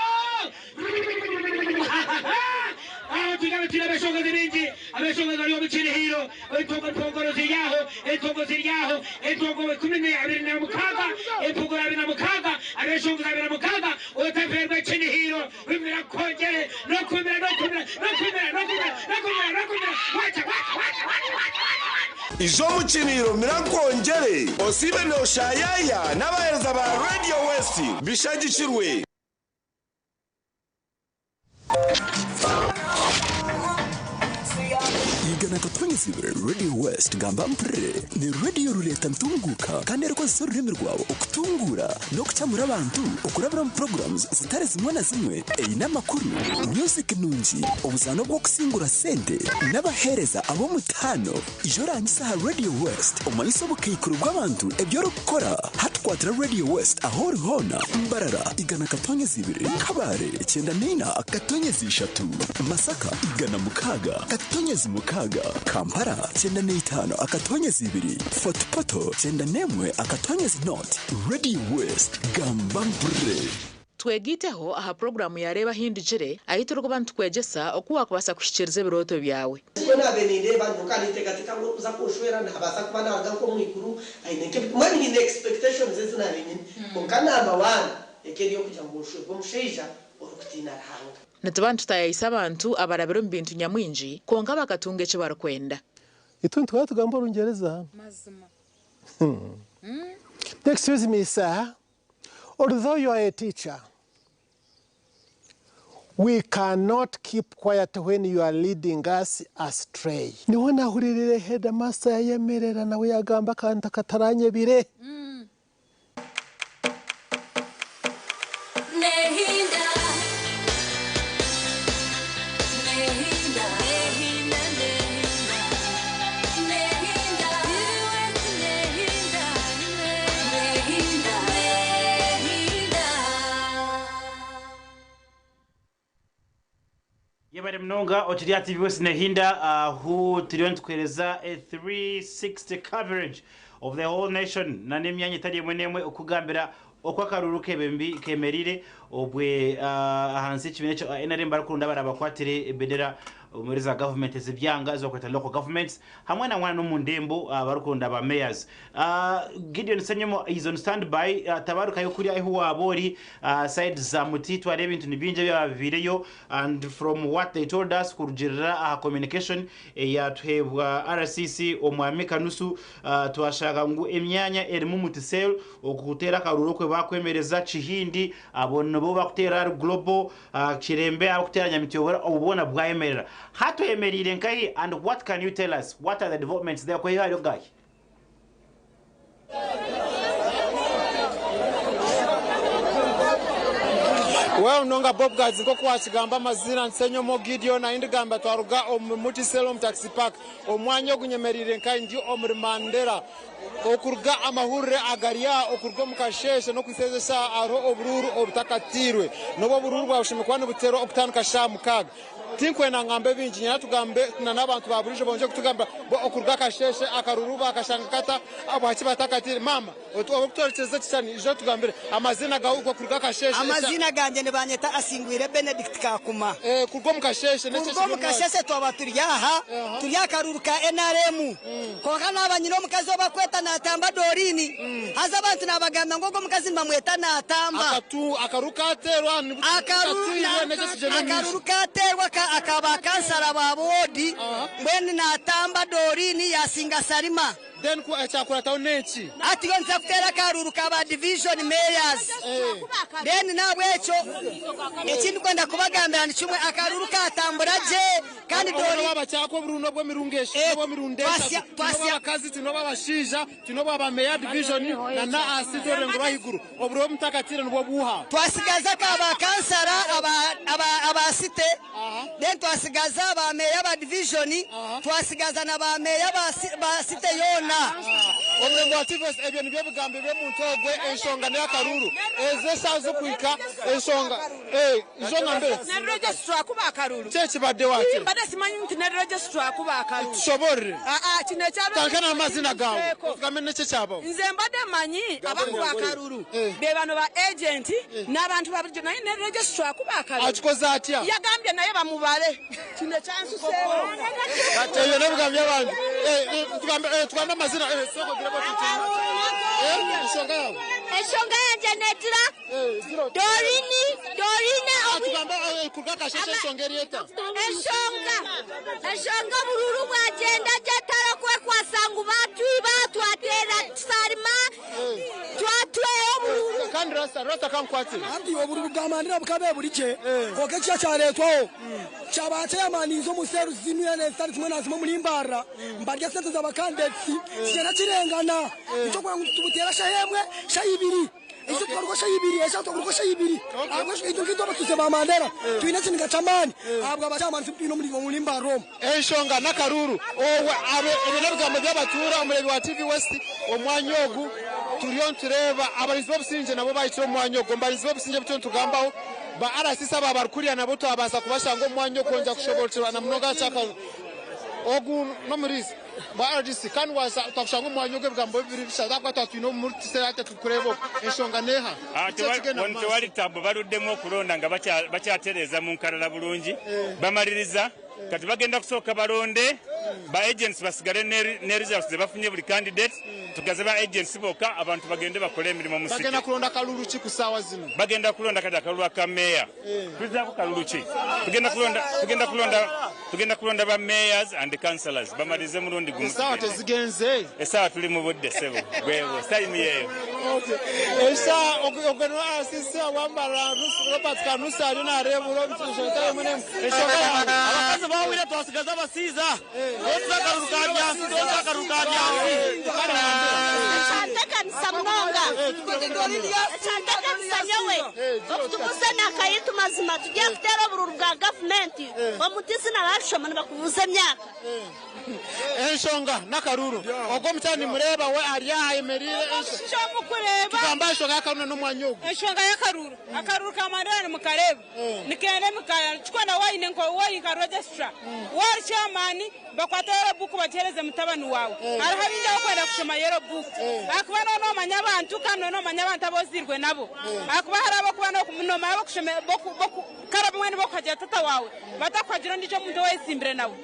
Aho twine abatwire abeshongozi baingi, abeshongozi bari omu kirihiro, entongo mpongoro ziri aho, entongo ziri aho, entongo ikumi na abiri na mukaaga, empogoro 26, abeshongozi 26, otafeerwa ekinihiro, bimira kwongyere, n'okumira, n'okumira, n'okumira, n'okumira, n'okumira, n'okumira, wacha, wacha, wacha, wacha, wacha, wacha. Ija omu kiriiro mira nkwongyere osiibe nooshayaya n'abaheereza ba Radio West bishagikirwe. Igana katonyezibwe Radio West gamba mpurire ni radio rureeta ntunguuka kandi erikukozesa orurimi rwawe okutunguura n'okukyamura abantu okurabira omu programs zitari zimwe na zimwe eine amakuru, music nungi, obuzaano bw'okusingura sente n'abaheereza ab'omutaano. Ija orangise aha Radio West omanyise obukaikuru bw'abantu ebi orikukora. Hati kwatira Radio West ahu ori hoona, Mbarara, 102, Kabale, 94.3, Masaka, 106.6, Kampala, 95.2, Fort Portal, 91.0. Radio West, gamba mpurire. Twegaiteho aha puroguraamu ya Reeba Ahindukire ahu turikuba nitukwegyesa oku waakubaasa kuhikiiriza ebirooto byawe. Nikwo naabaire nindeeba nyowe nkaba ninteekateeka ngu orikuza kunshwera naabaasa kuba naaruga nk'omu iguru aine nk'ebi mbwenu nyine expectations ezi naabaire nyine kwonka number one eka eri ey'okugira ngu nshwerwe omushaija orikutiina Ruhanga. Nituba nitutaayaayisa abantu abarabire omu bintu nyamwingi kwonka bakatunga eki barikwenda. Itwe nituba tugamba Orungyereza. Mazima. Excuse me sir, although you are a teacher, we cannot keep quiet when you are leading us astray. Niho nahuririire headmaster yayemerera nawe yagamba akantu akataranyebire. Nehinda, nehinda, nehinda, nehinda, nehinda, nehinda, nehinda. Yebare munonga okiri aha TV West Nehinda ahu turiyo nitukuheereza a 360 coverage of the whole nation na n'emyanya etari emwe n'emwe okukugambira oku akaruuru kebembi kemereire obwe ahansi y'ekibiina ekya NRM barikurunda abarabakwatire ebendera omuri za gavumenti ez'ebyanga ezi barikweta local governments hamwe na mwana n'omu ndembo abarikurunda ba mayors. Gideon Ssenyomo is on standby tabarukayo kuriya ahu waaba ori side za Muti twareeba ebintu ni bingi ebyaba bibaireyo and from what they told us kurugirira aha communication eyatuheebwa RCC Omwami Kanusu twashanga ngu emyanya erimu Muti cell okuteera akaruuru okwe bakwemereza Kihindi abo nibo bakuteera ahari Global Kirembe abakuteera Nyamityobora obu bwona bwayemerera. Hati oyemereire nkahi and what can you tell us what are the developments there kwehi hariyo gahi? Well munonga Bob Gads nk'oku wakigamba amaziina ni Ssenyomo Gideon ahi ndigamba twaruga omu Muti Cell omu Taxi Park. Omwanya ogu nyemereire nkahi ndi omuri Mandera. Okuruga amahurire agari aha okuruga omu kasheeshe n'okuhitsya ezi eshaaha hariho oburuuru obutakatiirwe. N'obu oburuuru bwabushemeriire kuba nibuteerwa okutandika shaaha mukaaga. Tinkwenda ngambe bingi nyenda tugambe na n'abantu ba burijo bonje kutugambira bo okuruga akasheshe akaruru bakashanga kata ahabwaki batakatiire. Maama orikutworekyeza ekishushani ija otugambire amazina gawe okuruga akasheshe. Amaziina gangye nibanyeta Asingwire Benedict Kakuma. Kuruga omu kasheshe n'eki Kuruga omu kasheshe twaba turi aha, turi aha karuuru ka NRM. Kwonka naaba nyine omukazi ou bakweta Natamba Doreen, haza abantu nabagambira ngu ogwo omukazi nibamweta Natamba. Akaruuru kateerwa Akaruuru kateerwa aka ba kansara ba woodi, mbwenu Natamba Doreen yasinga Salima. Then ku ekyakurataho n'enki? Hati yo nituza kuteera akaruuru ka ba division mayors. Then nahabwekyo eki ndikwenda kubagambira ni kimwe, akaruuru katambura gye kandi Obwo n'obw'abakyakwa oburuuru n'obw'emirungo n'obw'emirundi eshatu. Twine obw'abakazi, twine obw'abashaija, twine obwa meya division na na aha city orurengo rw'ahaiguru. Oburuuru obu mutakatiire nibwo buuha? Twasigaza aka ba kansara aba city, then twasigaza ba meeya ba division, twasigaza na ba meeya ba city yoona. Omurengo wa TVS ebyo nibyo bigambo eby'omuntu ogwe enshonga n'ey'akaruuru ezi eshaaha z'okuhika enshonga ensonga mbere. Ne registrar kuba akaruru. Ki ekibaddeho ati? Mbadde simanyi nti ne registrar kuba akaruru. Tushoborere. Aa kino ekya Tandika n'amazina gaawe otugambe n'eki ekyabaho. Nze mbadde manyi abakuba akaruru be bano ba agent n'abantu ba bulijjo naye ne registrar akuba akaruru. Akikoze atya? Yagambye naye bamubale. Kino kyansuseewo. Kati ebyo n'ebigambo by'abantu. Tugambe amazina. Sooka ogire bwoti. Enshonga yaawe. Enshonga yangye negira Dorini, Dorine Enshonga, enshonga oburuuru bwagyenda gye atarikwekwasa ngu batwiba twateera Salima twatweha oburuuru. Kandi Rasta, Rasta kankwatire. Hati oburuuru bwa Mandela bukabe buri gye, kwonka ekisha kyareetwaho kyaba chairman omu seerusi zimwe ezitari zimwe na zimwe omuri Mbarara nibarya sente za bakandidates kigyenda kirengana. Nikyo kugira ngu tubuteere shaha emwe, shaha ibiri. Itwe tukaruga shaha ibiri, eshatu tukaruga shaha ibiri. Ahabw'ekyo itwe nkaitwe abatuuze ba Mandera twine ekiniga ky'amaani ahabwa ba chairman twine omuri Mbarara omu. Enshonga n'akaruuru. Obwo ebyo n'ebigambo by'abatuura omureebi wa TV West omwanya ogu turiyo nitureeba abarinzi b'obusingye nabo bahikire omu mwanya ogu. Omu barinzi b'obusingye abu turiyo nitugambaho ba RCC aba abarikurya nabo twabaasa kubashanga omu mwanya ogu kwongyera kushoboorokyerwa na munonga aha ky'akaruuru. Ogu n'omuriisa. Ba RDC kandi waza twakushanga omu mwanya ogu ebigambo bibiri bishatu ahakuba twaba twine omu kiseera hati turikureeba oku enshonga neeha. Kiki ekigenda omu maisho? Tewali tabu baluddemu okulonda nga bakyatereeza mu nkalala bulungi bamaliriza kati bagenda kusooka balonde ba agents basigale ne results zebafunye buli candidate tugaze ba agents boka abantu bagende bakole emirimu mu city. Bagenda kulonda kalulu ki ku saawa zino? Bagenda kulonda kati akalulu aka meeya. Tulizaako kalulu ki? Tugenda kulonda tugenda kulonda Tugenda kulonda ba mayors and councillors bamalirize mulundi gumu. Esaawa tezigenze? Esaawa tuli mu budde ssebo. Bwebwo time yeeyo. Esaawa ogwo niwe RCC owa Mbarara Robert Kanusa ariyo nareebura enshonga etari emwe n'emwe. Enshonga yaawe. Abakazi bahwire twasigaza abasaiza. Twonza akaruru ka Byansi, twonza akaruru ka Byansi. Ekyantekanisa munonga ekyantekanisa nyowe okutubuza nakaitu mazima tugiye kuteera obururu bwa gavumenti omuntu izina barishoma nibakubuuza emyaka. Enshonga n'akaruru. Ogwo omukyara nimureeba we ari aha ayemereire. Tugamba aha nshonga y'akaruru n'omwanya ogu. Enshonga y'akaruru, akaruru ka Mandela nimukareeba nikenda emikaya nikikora waine nka wari nka registrar wari chairman Bakwate yellow book bagihereze mutabani waawe. Hariho abaingi abarikwenda kushoma yellow book ahakuba nooba noomanya abantu kandi nooba noomanya abantu abu ozairwe nabo. Ahakuba hariho abarikuba noomanya kare abamwe nibokuhagira taata waawe batakuhagira ondiijo omuntu ou oyetsimbire nawe.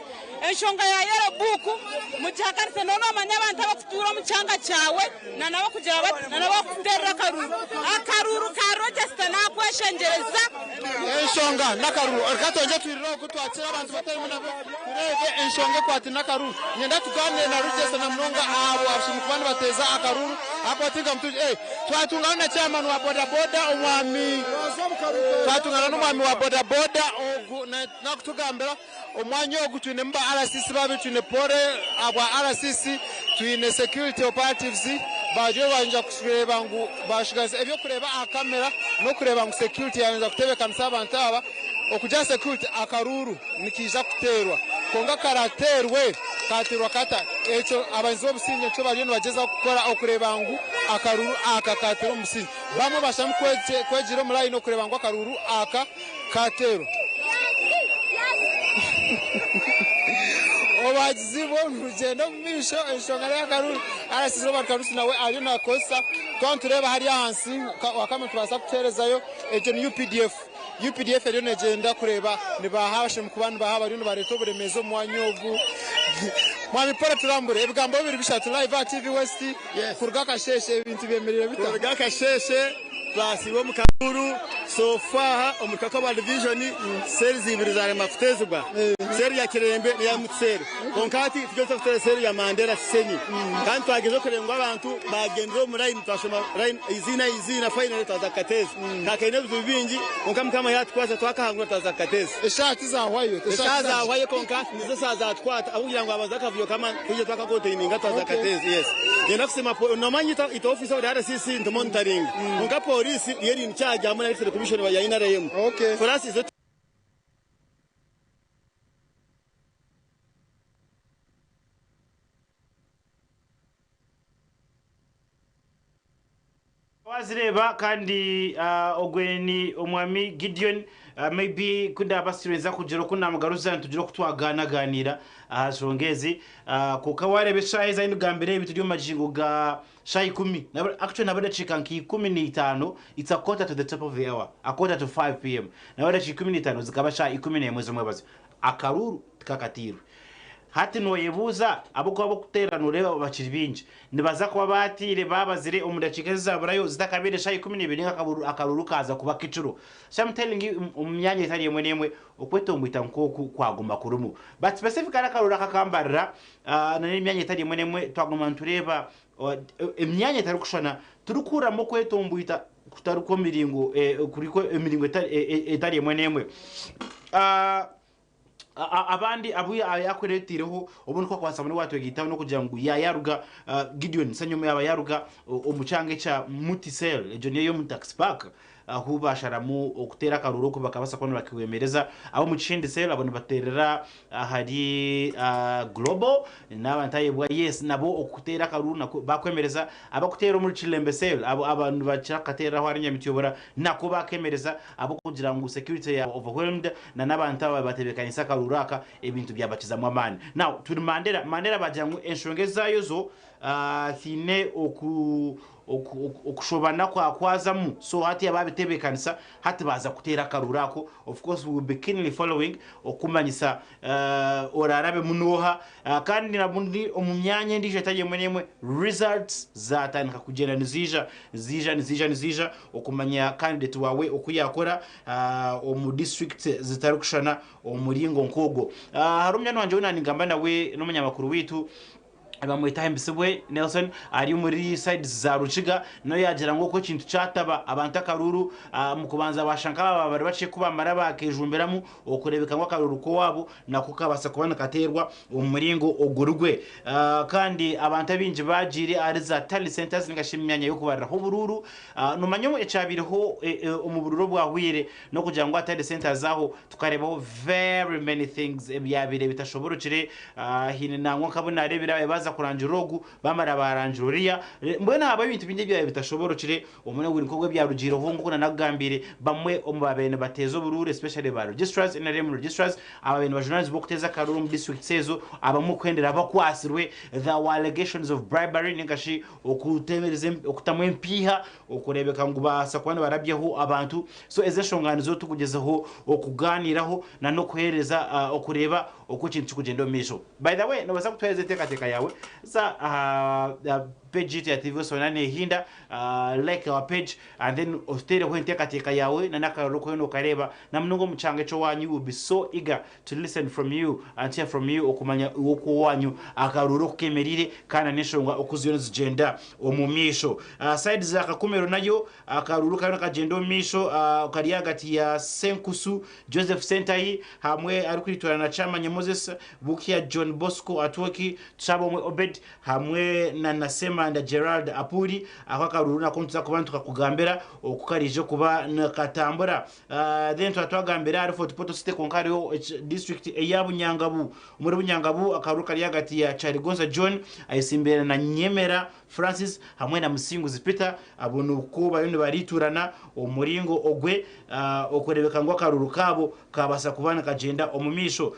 Enshonga ya yellow book mugihakanise nooba noomanya abantu abarikutuura omu kyanga kyawe na n'abarikugira bata na n'abarikukuteerera akaruru. Akaruru ka register naakweshengyereza. Enshonga n'akaruru. Reka twongye twirire oku twakire abantu batarimu nabo. Tureebe enshonga ekwataine n'akaruru. Niinyenda tugaaniire na Rugyesa na munonga aha bu kuba nibateeza akaruru ahakuba ti nka mutuugi. Twatungana na chairman wa bodaboda omwami twatungana n'omwami wa bodaboda ogu nakutugambira omwanya ogu twinemu ba RCC babiri twine Pole ahabwa RCC twine security operatives bariyo nibanyija kureeba ngu bashigaza eby'okureeba aha kamera n'okureeba ngu security yayongyera kutebeekanisa abantu aba. Okugira security akaruuru nikaija kuteerwa kwonka karateerwe kaateerwa kata? Ekyo abarinzi b'obusingye nikyo bariyo nibagyezaho kukora okureeba ngu akaruuru aka kaateerwa omu busingye. Bamwe basharamu kwegira omu layini okureeba ngu akaruuru aka kaateerwa. Obuhagizi bwo nibugyenda omu maisho enshonga y'akaruru RCC Robert Karusi nawe ariyo nakozesa twaba nitureeba hariya ahansi wakaba nitubaasa kutuheerezayo egyo ni UPDF. UPDF eriyo negyenda kureeba nibaha abashemereire kuba nibaha abariyo nibareeta oburemeezi omu mwanya ogu. Mwami Paul Turambure ebigambo bibiri bishatu live aha TV West kuruga akasheeshe ebintu byemereire bita? Kuruga akasheeshe twasiiba omu karuuru so far omuri Kakoba division seeri ibiri zarema kuteezibwa, seeri ya Kirembe n'eya Mutseere. Kwonka hati tugyezeho kuteera seeri ya Mandera Kisenyi kandi twagyezaho kureeba ngu abantu bagyendera omu layini twashoma layini eiziina aha iziina finally twaza kukateeza. Kakaine ebizibu bingi kwonka Mukama yatukwasa twakahangura twaza kukateeza. Eshaaha tizahwayo. Eshaaha zahwayo kwonka nizo eshaaha zatukwata ahabw'okugira ngu habanza akavuyo k'amaani twija twakakonteininga twaza kukateeza. Yes. Niinyenda kusiima nomanya itwe ofiisi omuri RCC nitumonitaringa kwonka pooriisi niyo eri in charge hamwe na Electoral Commission ya NRM. For us is Wazireeba kandi ogwe ni omwami Gideon maybe ku ndabasire nza kugira oku namugaruza nitugira oku twagaanaganiira aha nshonga ezi kwonka wareeba eshaaha ezi ahu nigambira ebi turi omu magingo ga shaaha ikumi actually nabwo edakiika nka 15 it's a quarter to the top of the hour a quarter to 5 pm nabwo edakiika 15 zikaba shaaha 11 z'omwebazyo akaruuru tikakatiirwe Hati nooyebuuza, ahabw'okuba ab'okuteera nooreeba bakiri baingi, nibaza kuba baataire baabazire omu dakiika ezizaburayo zitakabaire shaaha 12 nainga akaruuru kaaza kuba ak'ekiro. So I'm telling you, omu myanya etari emwe n'emwe okwetomboita nk'oku kwaguma kurimu. But specifically akaruuru aka akambarira n'emyanya etari emwe n'emwe twaguma nitureeba emyanya etarikushushana turikuhuriramu okwetomboita kutari kw'emiringo kurikwo emiringo etari emwe n'emwe. Abandi abu yaakureeteireho obu nikwo akubaasa kuba waatwegaitaho n'okugira ngu yaaruga Gideon Sanyoma yaaba yaaruga omu kyanga ekya Muti Cell egyo niyo ey'omu Taxi Park ahu baasharamu okuteera akaruuru oku bakabaasa kuba nibakwemereza. Ab'omu Kishindi Cell abo nibateerera ahari Global naaba ntayebwa yes nabo okuteera akaruuru nakwo baakwemereza. Abakuteera omuri Kilembe Cell abo aba nibakira kukateerera ahu ahari Nyamityobora nakwo baakemereza ahabw'okugira ngu security yaaba overwhelmed na n'abantu aba batebekanise akaruuru aka ebintu byabakizamu amaani. Now turi Mandera, Mandera bagira ngu enshonga ezaayo zo haine oku okushobana kwakwazamu so hati ababitebekanisa hati baaza kuteera akaruuru ako of course we will be keenly following okumanyisa Oraarabemu n'oha? Kandi nabundi omu myanya endiijo etari emwe n'emwe, results zaatandika kugyenda niziija, niziija, niziija, niziija okumanya candidate waawe oku yaakora omu district zitarikushushana omu muringo nk'ogwo. Hariho munywani wangye ou naanigamba nawe n'omunyamakuru waitu, Bamweta Ahimbisibwe Nelson ari omuri sides za Rukiga nawe yagira ngu oku ekintu kyataba abantu akaruuru omu kubanza bashusha nk'ababa bari bakye ku bamara bakejumbiramu okureebeka ngu akaruuru k'owaabo nako kabaasa kuba nikateerwa omu muringo oguri gwe. Kandi abantu abaingi bagiire ahari za tally centres ninga shi emyanya y'okubariraho oburuuru. Nomanya ekyabaireho omu buruuru obwahweire n'okugira ngu aha tally centres aho tukareebaho very many things ebyabaire bitashoborokire. Haine nangwa nk'abu naareebire ababaire baaza kurangirira ogu, baamara baarangira oriya. Mbwenu haabaho ebintu bingi ebyabaire bitashoboorokire, obumwe buri nk'obw'ebyarugiireho nk'oku naanakugambiire, bamwe omu baabaire nibateeza oburuuru especially ba registrars, NRM registrars, ababaire nibajunaanizibwa okuteeza akaruuru omu districts ezo, abamwe kuhendera bakwatsirwe, there were allegations of bribery nainga shi okuteebereza okutamu empiiha okureebeka ngu babaasa kuba nibarabyaho abantu. So ezo enshonga nizo turikugyezaho okugaaniiraho na n'okuheereza okureeba Oku ekintu kirikugyenda omu maisho. By the way, noobaasa kutuheereza enteekateeka yaawe za aha page yaitu ya TV Osona Nehinda, like our page and then otuteereho enteekateeka yaawe na n'akararo oku oriyo nookareeba na munonga omu kyanga eky'owaanyu. We will be so eager to listen from you and to hear from you okumanya iwe oku owaanyu akaruuru oku keemereire kandi na n'enshonga oku ziriyo nizigyenda omu maisho. Side za Kakumiro nayo akaruuru kariyo nikagyenda omu maisho kari ahagati ya Senkusu Joseph Sentayi hamwe arikwitwara na Kyamanya Moses, Bukia John Bosco Atwoki, Tushabomwe Obed hamwe na Nasema. Namanda Gerald Apuri. Ako akaruru nako nituza kuba nitukakugambira oku kariije kuba nikatambura. Then twaba twagambira ahari Fort Portal City, kwonka hariho district eya Bunyangabu. Omuri Bunyangabu akaruru kari ahagati ya Kyaligonza John ayetsimbire na Nyemera Francis hamwe na Musinguzi Peter. Abo nikwo bariyo nibariiturana omu muringo ogwe okureebeka ngu akaruru kaabo kabaasa kuba nikagyenda omu maisho.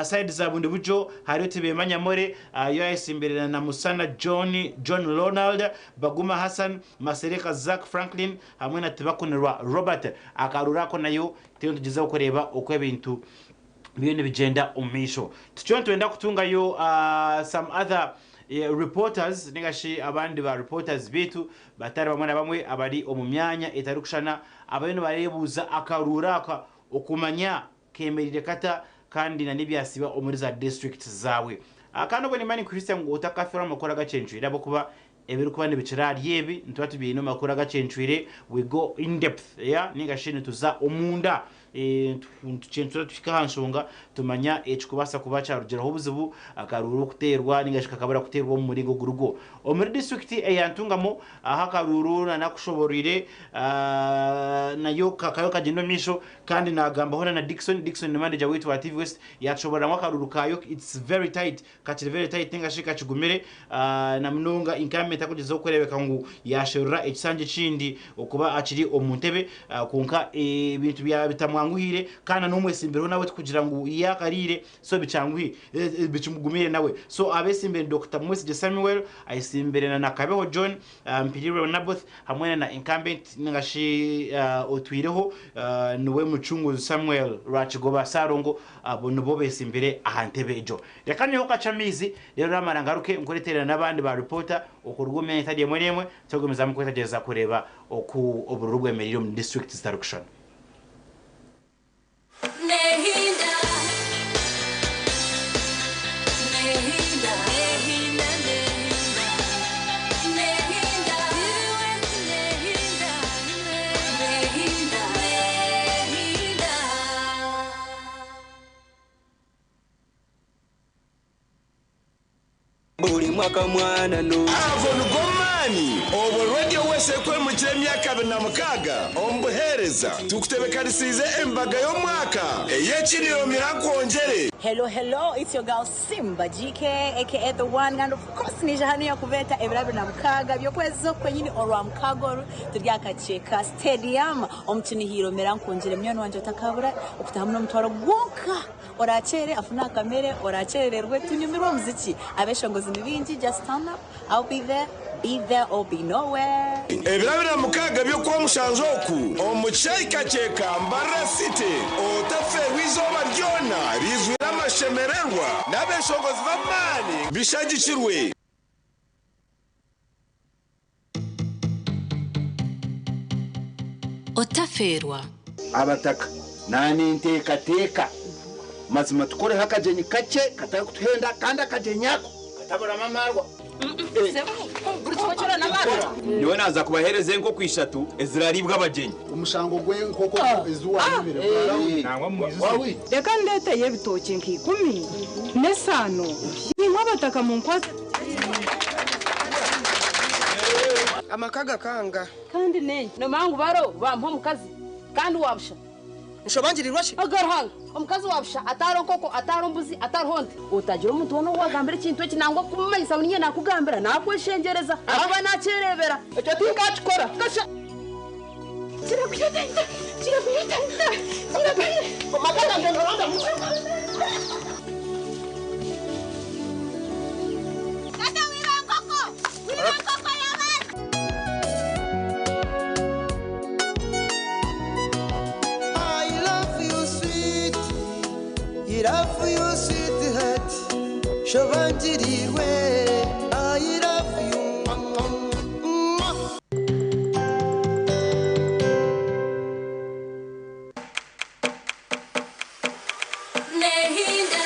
Side za Bundibugyo hariyo Tibemanya More yo ayetsimbire na Musana John, John Ronald, Baguma Hassan, Masereka Zack Franklin hamwe na Tibakunirwa Robert. Akaruru ako nayo turiyo nitugyezaho kureeba oku ebintu biriyo nibigyenda omu maisho. Tukiriyo nitwenda kutungayo some other reporters ninga shi abandi ba reporters baitu batari bamwe na bamwe abari omu myanya etarikushushana abariyo nibareebuuza akaruuru aka okumanya kemereire kata kandi na n'ebyasiba omuri za districts zaawe. Kandi obwo nimba ninkuhitsya ngu otakafeerwa amakuru agacencwire ahabw'okuba ebirikuba nibikira ahari ebi nituba tubiine omu makuru agacencwire, we go in depth, yeah, ninga shi nituza omunda Nitucencura tuhika aha nshonga tumanya ekikubaasa kuba kyarugiraho obuzibu, akaruuru kuteerwa ninga shi kakabura kuteerwa omu muringo ogurigwo. Omuri disiturikiti eya Ntungamo ahu akaruuru nanakushoboroire nayo kakayo kagyenda omu maisho kandi nagambaho na Dickson, Dickson ni manager waitu wa TV West yatushoborora ngu akaruuru kaayo it's very tight, kakiri very tight ninga shi kakigumire na munonga incumbent arikugyezaho kureebeka ngu yasherura ekisanja ekindi okuba akiri omu ntebe kwonka ebintu byaba bitamwanguhiire kandi na n'omwetsimbireho nawe tikugira ngu yakariire so bikyanguhi bikimugumiire nawe. So abetsimbire ni Dokita Mwesigye Samuel, ayetsimbire na Nakabeho John, Mpirirwe Naboth hamwe na incumbent ninga shi otwireho niwe Mucunguzi Samuel Rwakigoba Ssalongo, abo nibo betsimbire aha ntebe egyo. Reka nyiheho kakye amaizi reero naamara ngaruke nkureeterera n'abandi ba reporter okuruga omu myanya etari emwe n'emwe turikugumizamu kwetegyereza kureeba oku obururu bwemereire omu district zitarikushushana. Buri mwaka mwana no. Ago nigo maani obwo Radio West erikwemukira emyaka 26 omu buheereza. Tukutebekanisiize embaga y'omwaka ey'ekiriiro Mirakwongyere. Hello hello it's your girl Simba GK aka the one and of course nije hanu yakubeeta ebiro 26 by'okwezi oku kwenyini orwa mukaga oru turi aha kakyeka stadium omu kinihiro mera nkungyire munywani wangye otakabura okutahamu n'omutwaro gwonka. Orakyere afune akamere, orakyerererwe tunyumirwe omuziki, abeshongozi ni bingi just turn up, I'll be there, be there or be nowhere. Ebiro 26 by'Okwamushanju oku omu Kyekakyeka Mbarara City, otafeerwa eizooba ryona riizwire amashemererwa n'abeshongozi b'amaani bishagikirwe. Otafeerwa. Abataka naninteekateeka mazima tukoreho akagyenyi kakye katarikutuhenda kandi akagyenyi ako kataburamu amaarwa. Nyowe naaza kubaheereza enkoko ishatu eziraariibwe abagyenyi. Omushango gw'enkoko ezi waayibire gwarahwire. Reka ndeeteyo ebitookye nka ikumi n'esaano, imwe abataka munkwase tugyende. Amaka gakanga. Kandi n'enki? Nomanya ngu baro bampa omukazi kandi wa busha. Nshobangirirwa shi? Aga Ruhanga, omukazi wa busha atariho nkoko, atariho mbuzi, atariho nte. Otagira omuntu woona ou waagambira ekintu eki nangwa kumumanyisa ngu niinye naakugambira, naakweshengyereza ahakuba naakyereebera. Ekyo tinkaakikora. Kasha. I love you sweet, I love you sweetheart, shobangirirwe, I love you. Mwah. Nehinda,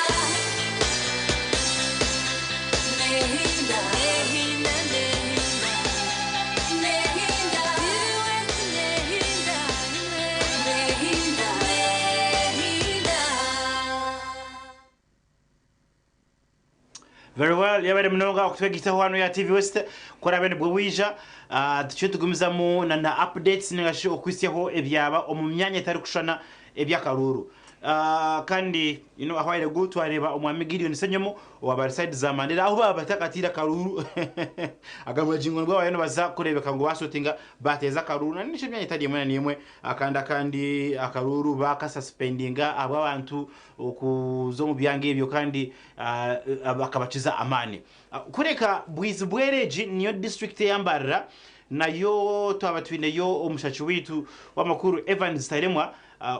nehinda, nehinda, nehinda, nehinda, nehinda, nehinda. Very well, yabare munonga okutwegitaho hano ya TV West kurabe nibwo bwija tukyo tugumizamu na na updates ningashi okwisyaho ebyaba omu myanya etari kushushana eby'akaruuru. Kandi you know ahwaire gu twareba omwami Gideon Senyomo owaba ari side za Mandera ahu baba batakatiire akaruuru agamagingo nibwo babayo nibaza kurebeka ngu basotinga bateeza akaruuru na n'emyanya etari emwe na n'emwe akandi akandi akaruuru bakasuspendinga ahabw'abantu okuza omu byanga ebyo kandi bakabakiza amaani. Kureka Bwizibwera egi niyo disiturikiti eya Mbarara nayo twaba twineyo omushaki waitu w'amakuru Evans Taremwa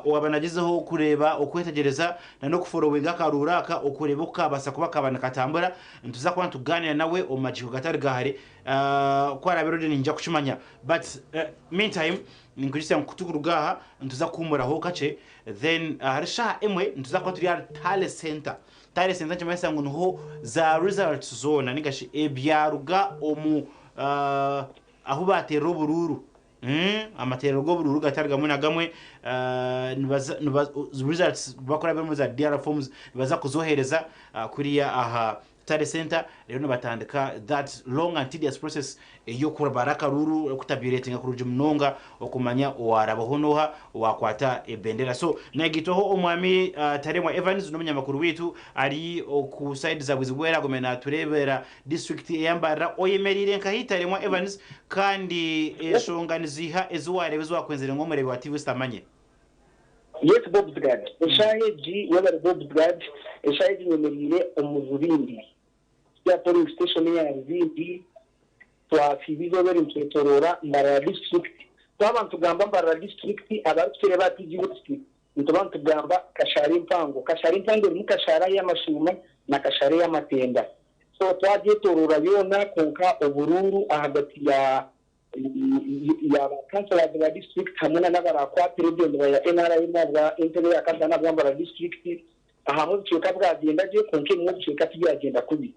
owaba nagyezaho kureeba okwetegyereza na n'okuforowinga akaruuru aka okureeba oku kabaasa kuba kaba nikatambura. Nituza kuba nitugaanira nawe omu magiiko gatari gahare ku araabe ready niinyija kukimanya but meantime ninkwijutsya ngu kutukuruga aha nituza kuhuumuraho kakye then ahari shaaha emwe nituza kuba turi ahari Tale Center. Tale Center nikimanyisa ngu niho za results zoona ninga shi ebyaruga omu ahu baateerera oburuuru amateerero g'oburuuru gatari gamwe na gamwe nibaza results bakurabira omuri za DR forms nibaza kuzohereza kuriya aha Tally Centre reero nibatandika that long and tedious process ey'okubara akaruuru, okutabulatinga kurungi munonga okumanya owarabaho n'oha owakwata ebendera. So nagaitwaho omwami Taremwa Evans n'omunyamakuru waitu ari oku side za Bwizibwera agume natureebera district eya Mbarara. Oyemereire nkahi Taremwa Evans kandi enshonga niziiha ezi wareeba ezi wakwenzire ngu omureebi wa TV West amanye? Yes Bobsgard, eshaaha egi webare Bobsgard, eshaaha egi nyemereire omu Rubindi ya polling station eya Rubindi twasiiba eizooba eri nitwetorora Mbarara district. Twaba nitugamba Mbarara district abarikutureeba aha TV West nituba nitugamba Kashara empango. Kashara empango erimu Kashara ey'amashuuma na Kashara ey'amatenda. So twagyetorora yoona kwonka oburuuru ahagati ya ya ba councillors ba district hamwe na n'abarakwatira ebendera ya NRM ahabwa entebe ya kataano ahabwa Mbarara district ahamwe ebicweka bwagyenda gye kwonka ebimwe ebicweka tibyagenda kubi.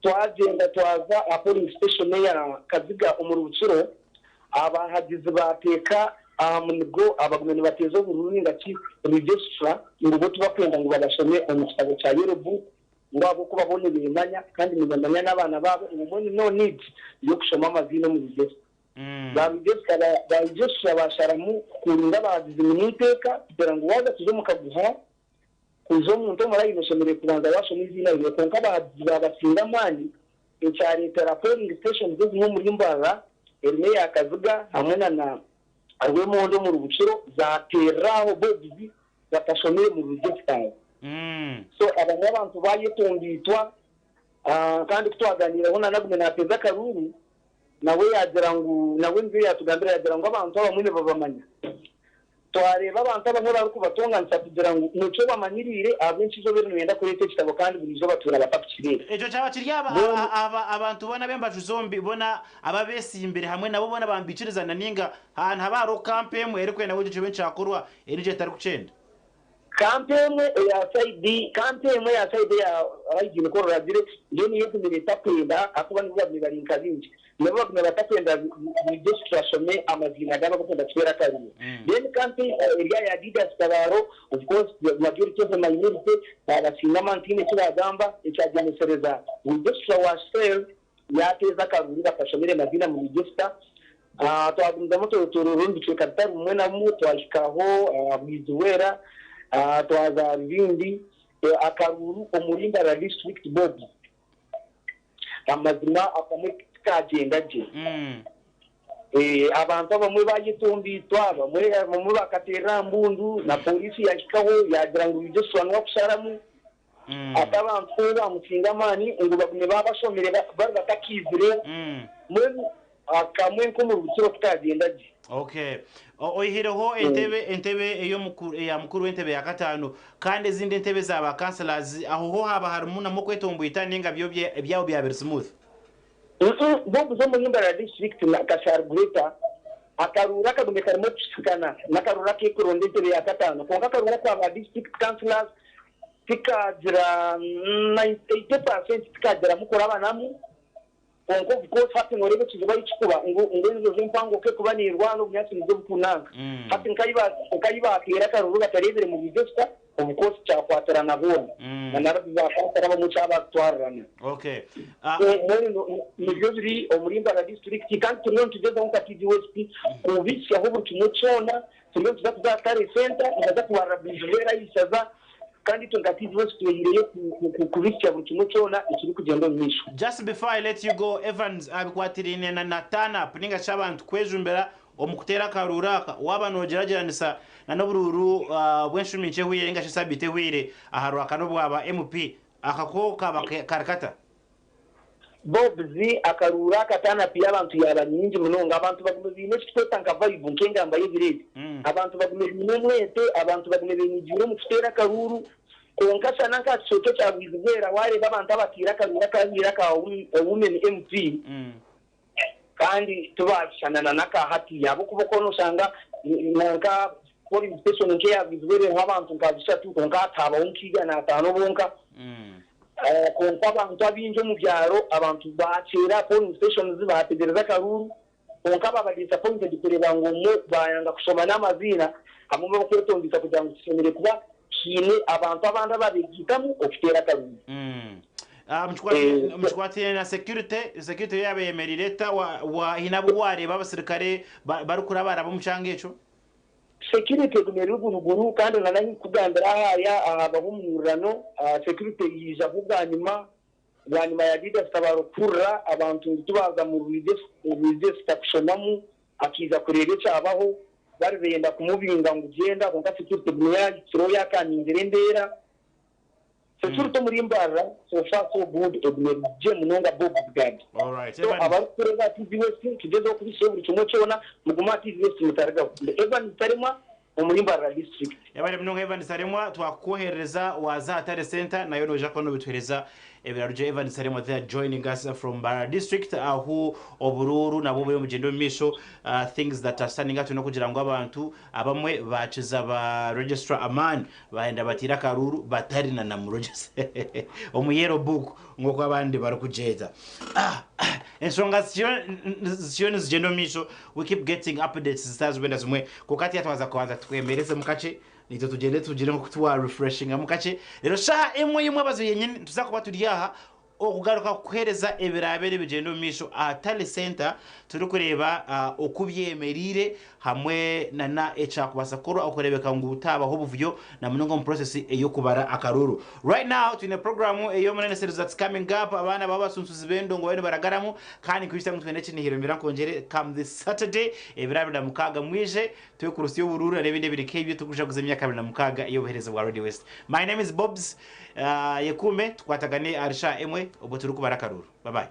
Twagyenda twaza aha polling station eya Kaziga omuri Bukiro abahagizi bateeka aha munigo abagume nibateeza oburuuru ninga ki registrar ngu bo tibakwenda ngu babashome omu kitabo kya yellow book ngu ahabw'okuba bo nibeemanya kandi nibamanya n'abaana baabo ngu mbwenu no need y'okushoma amaziina omu register. Ba register ba registrar baasharamu kukurinda abahagizi ngu n'eiteeka kugira ngu waaza kuza omu kaguha kuza omuntu omu layini oshemereire kubanza waashoma eiziina rye kwonka abahagizi baabasinga amaani ekyareetera polling stations ezimwe omuri Mbarara erimu eya Kaziga hamwe na na Rwemondo omuri Bukiro zaateerera aho bobuzi batashomire mu register. So abamwe abantu bayetomboitwa kandi kutwaganiireho na Nagume nateeza akaruuru nawe yagira ngu nawe nibyo yatugambira yagira ngu abantu abamwe nibabamanya. Twareeba abantu abamwe barikubatonganisa kugira ngu nikyo bamanyiriire ahabw'enki eizooba eri nibenda kureeta ekitabo kandi buri izooba tuura batakukireeba. Ekyo kyaba kiri Mbwenu. abantu boona ab'embaju zombi boona ababeesimbire hamwe nabo boona bambiikirizana nainga nihaba hariho kampa emwe erikwenda ngu ekyo kibe nikyakorwa endiijo etarikukyenda. Kampa emwe eya sayidi kampa emwe eya sayidi eya Hygiene ku oruragire yo niyo egumire etakwenda ahakuba nibo bagumire bari nka baingi. Nibo bagumire batakwenda registrar ashome amaziina gaabo abarikwenda kuteera akaruru. Then kampa eri aha ya Didas Tabaro of course the majority of the minority baabasinga amaani tihaine eki baagamba ekyagyemesereza registrar wa cell yaateeza akaruru batashomire maziina mu register. Twagumizamu twetoroora omu bicweka bitari bimwe na bimwe twahika aho Bwizibwera, twaza Rubindi, akaruuru omuri Mbarara District Bob. Amazima akamwe tikagyenda gye. Abantu abamwe bayetomboitwa, abamwe bakateerera aha mbundu na pooriisi yahikaho yaagira ngu register niwe akusharamu. Ati abantu ku baamutsinga amaani ngu bagume baabashomire bari batakaizire, mbwenu akamwe nk'omuri Bukiro tikagyenda gye. Okay. Oihireho entebe entebe ey'omukuru eya mukuru w'entebe ya kataano kandi ezindi entebe za ba councillors aho ho haaba harimu namwo okwetomboita ninga byo ebyabo byaba biri smooth? Bob z'omuri Mbarara District na Kashari Greater akaruuru akagume karimu okusikana n'akaruuru ak'ekuronda entebe ya kataano kwonka akaruuru aka ba District Councillors tikagira 80% tikagiramu kurabanamu. Kwonka of course hati noreeba ekizibu ahi kikuba ngu ngu enjojo empango ku ekuba nerwana obunyaatsi nibwo bukunanka. Hati nka ahi baateera akaruru batareebire mu register of course kyakwatirana boona. Na narabi baakwatira abamwe kyabazitwarirana. Okay. So mbwenu nibyo biri omuri Mbarara district kandi turiyo nitugyezaho nka TD West kubihitsyaho buri kimwe kyona. Turiyo nituza kuza aha Tare Centre nibaza kubarira Bwijubera aha ishaza kandi itwe nka TD West twehireyo kubihitsya buri kimwe kyona ekirikugyenda omu maisho. Just before I let you go Evans, aha bikwatiraine na na turn up ninga shi abantu kwejumbira omu kuteera akaruuru aka, waaba noogyeragyeranisa na n'oburuuru bw'enshumi nkye ehweire ninga shi sabiiti ehweire aha Rwakana obwaba MP, aka ko kaaba kari kata? Bobs, Akaruuru aka turn up y'abantu yaaba nyingi munonga. Abantu bagume baine eki tukweta nka vibe, nk'engamba y'ebiro ebi. Abantu bagume baine omwete, abantu bagume benyigiire omu kuteera akaruuru. Kwonka shana nk'aha kicweka ekya Bwizibwera waareeba abantu abataire akaruuru akahweire aka Women MP kandi tibaashushana na n'aka hati ahabw'okuba okwo noshanga nka polling station nk'eya Bwizibwera eriho abantu nka bishatu kwonka hati habaho nk'eigana ataano bonka. Kwonka abantu abaingi omu byaro abantu baakyera polling stations baategyereza akaruuru kwonka baba disappointed kureeba ngu omwe baayanga kushoma n'amaziina hamwe n'okwetondeisa kugira ngu kishemereire kuba kiine abantu abandi ababeegaitamu okuteera akaruuru. Mukikwatiraine na security, security yo yaaba eyemereire eta? Haine abu waareeba abasirikare barikurabaraba omu kyanga ekyo? Security eguma eri ruguruguru kandi na n'ahi nkukugambira ahaya habaho omuhurirano, security yaijaho bwanyima, bwanyima ya Didas Tabaro kuhurira abantu ngu tibaaza mu register kushomamu, akaija kureeba ekyabaho, bari benda kumubinga ngu gyenda kwonka security eguma yahikireho yakaningira embeera. Security omuri Mbarara so far so good eguma eri gye munonga Bob Brigade. So abarikutureeba aha TV West tugyezeho kubihitsyaho buri kimwe kyona mugume aha TV West mutarigaho. Ndi Evans Taremwa omuri Mbarara district. Yebare munonga Evans Taremwa, twakukwoherereza waaza aha Tare Centre nayo noija kuba nobituhereza ebirarugye. Evans Taremwa there joining us from Mbarara district ahu oburuuru nabwo buriyo nibugyenda omu maisho. Things that are standing out nokugira ngu abantu abamwe baakiza ba registrar amaani Baayenda bataire akaruuru batari na namurogyesa omu yellow book nk'oku abandi barikugyeta. Enshonga zikiriyo nizigyenda omu maisho, we keep getting updates zitari zimwe na zimwe kwonka hatiiya twaza kubanza twemerezemu kakye naitwe tugyende tugire nk'oku twa refreshingamu kakye reero shaaha emwe y'omwabazyo yenyini nituza kuba turi aha Okugaruka kukuheereza ebiraabe nibigyenda omu maisho aha Tally Centre turikureeba oku byemereire hamwe nana ekyakubaasa kukorwa okureebeka ngu tihaabaho obuvuyo na munonga omu process ey'okubara akaruuru. Right now twine program ey'omunene series that's coming up abaana baba abasunsuzi b'endongo bariyo nibaragaramu kandi nkwijutsya ngu twine ekinihiro mbira nkwongyere come this Saturday ebiro 26 mwije twekurusye oburuuru na n'ebindi ebiri nk'ebyo turikujaguza emyaka 26 ey'obuheereza bwa Radio West. My name is Bobs. Yekuume tukwatagane ahari shaaha emwe obwo turikubara akaruuru. Bye bye.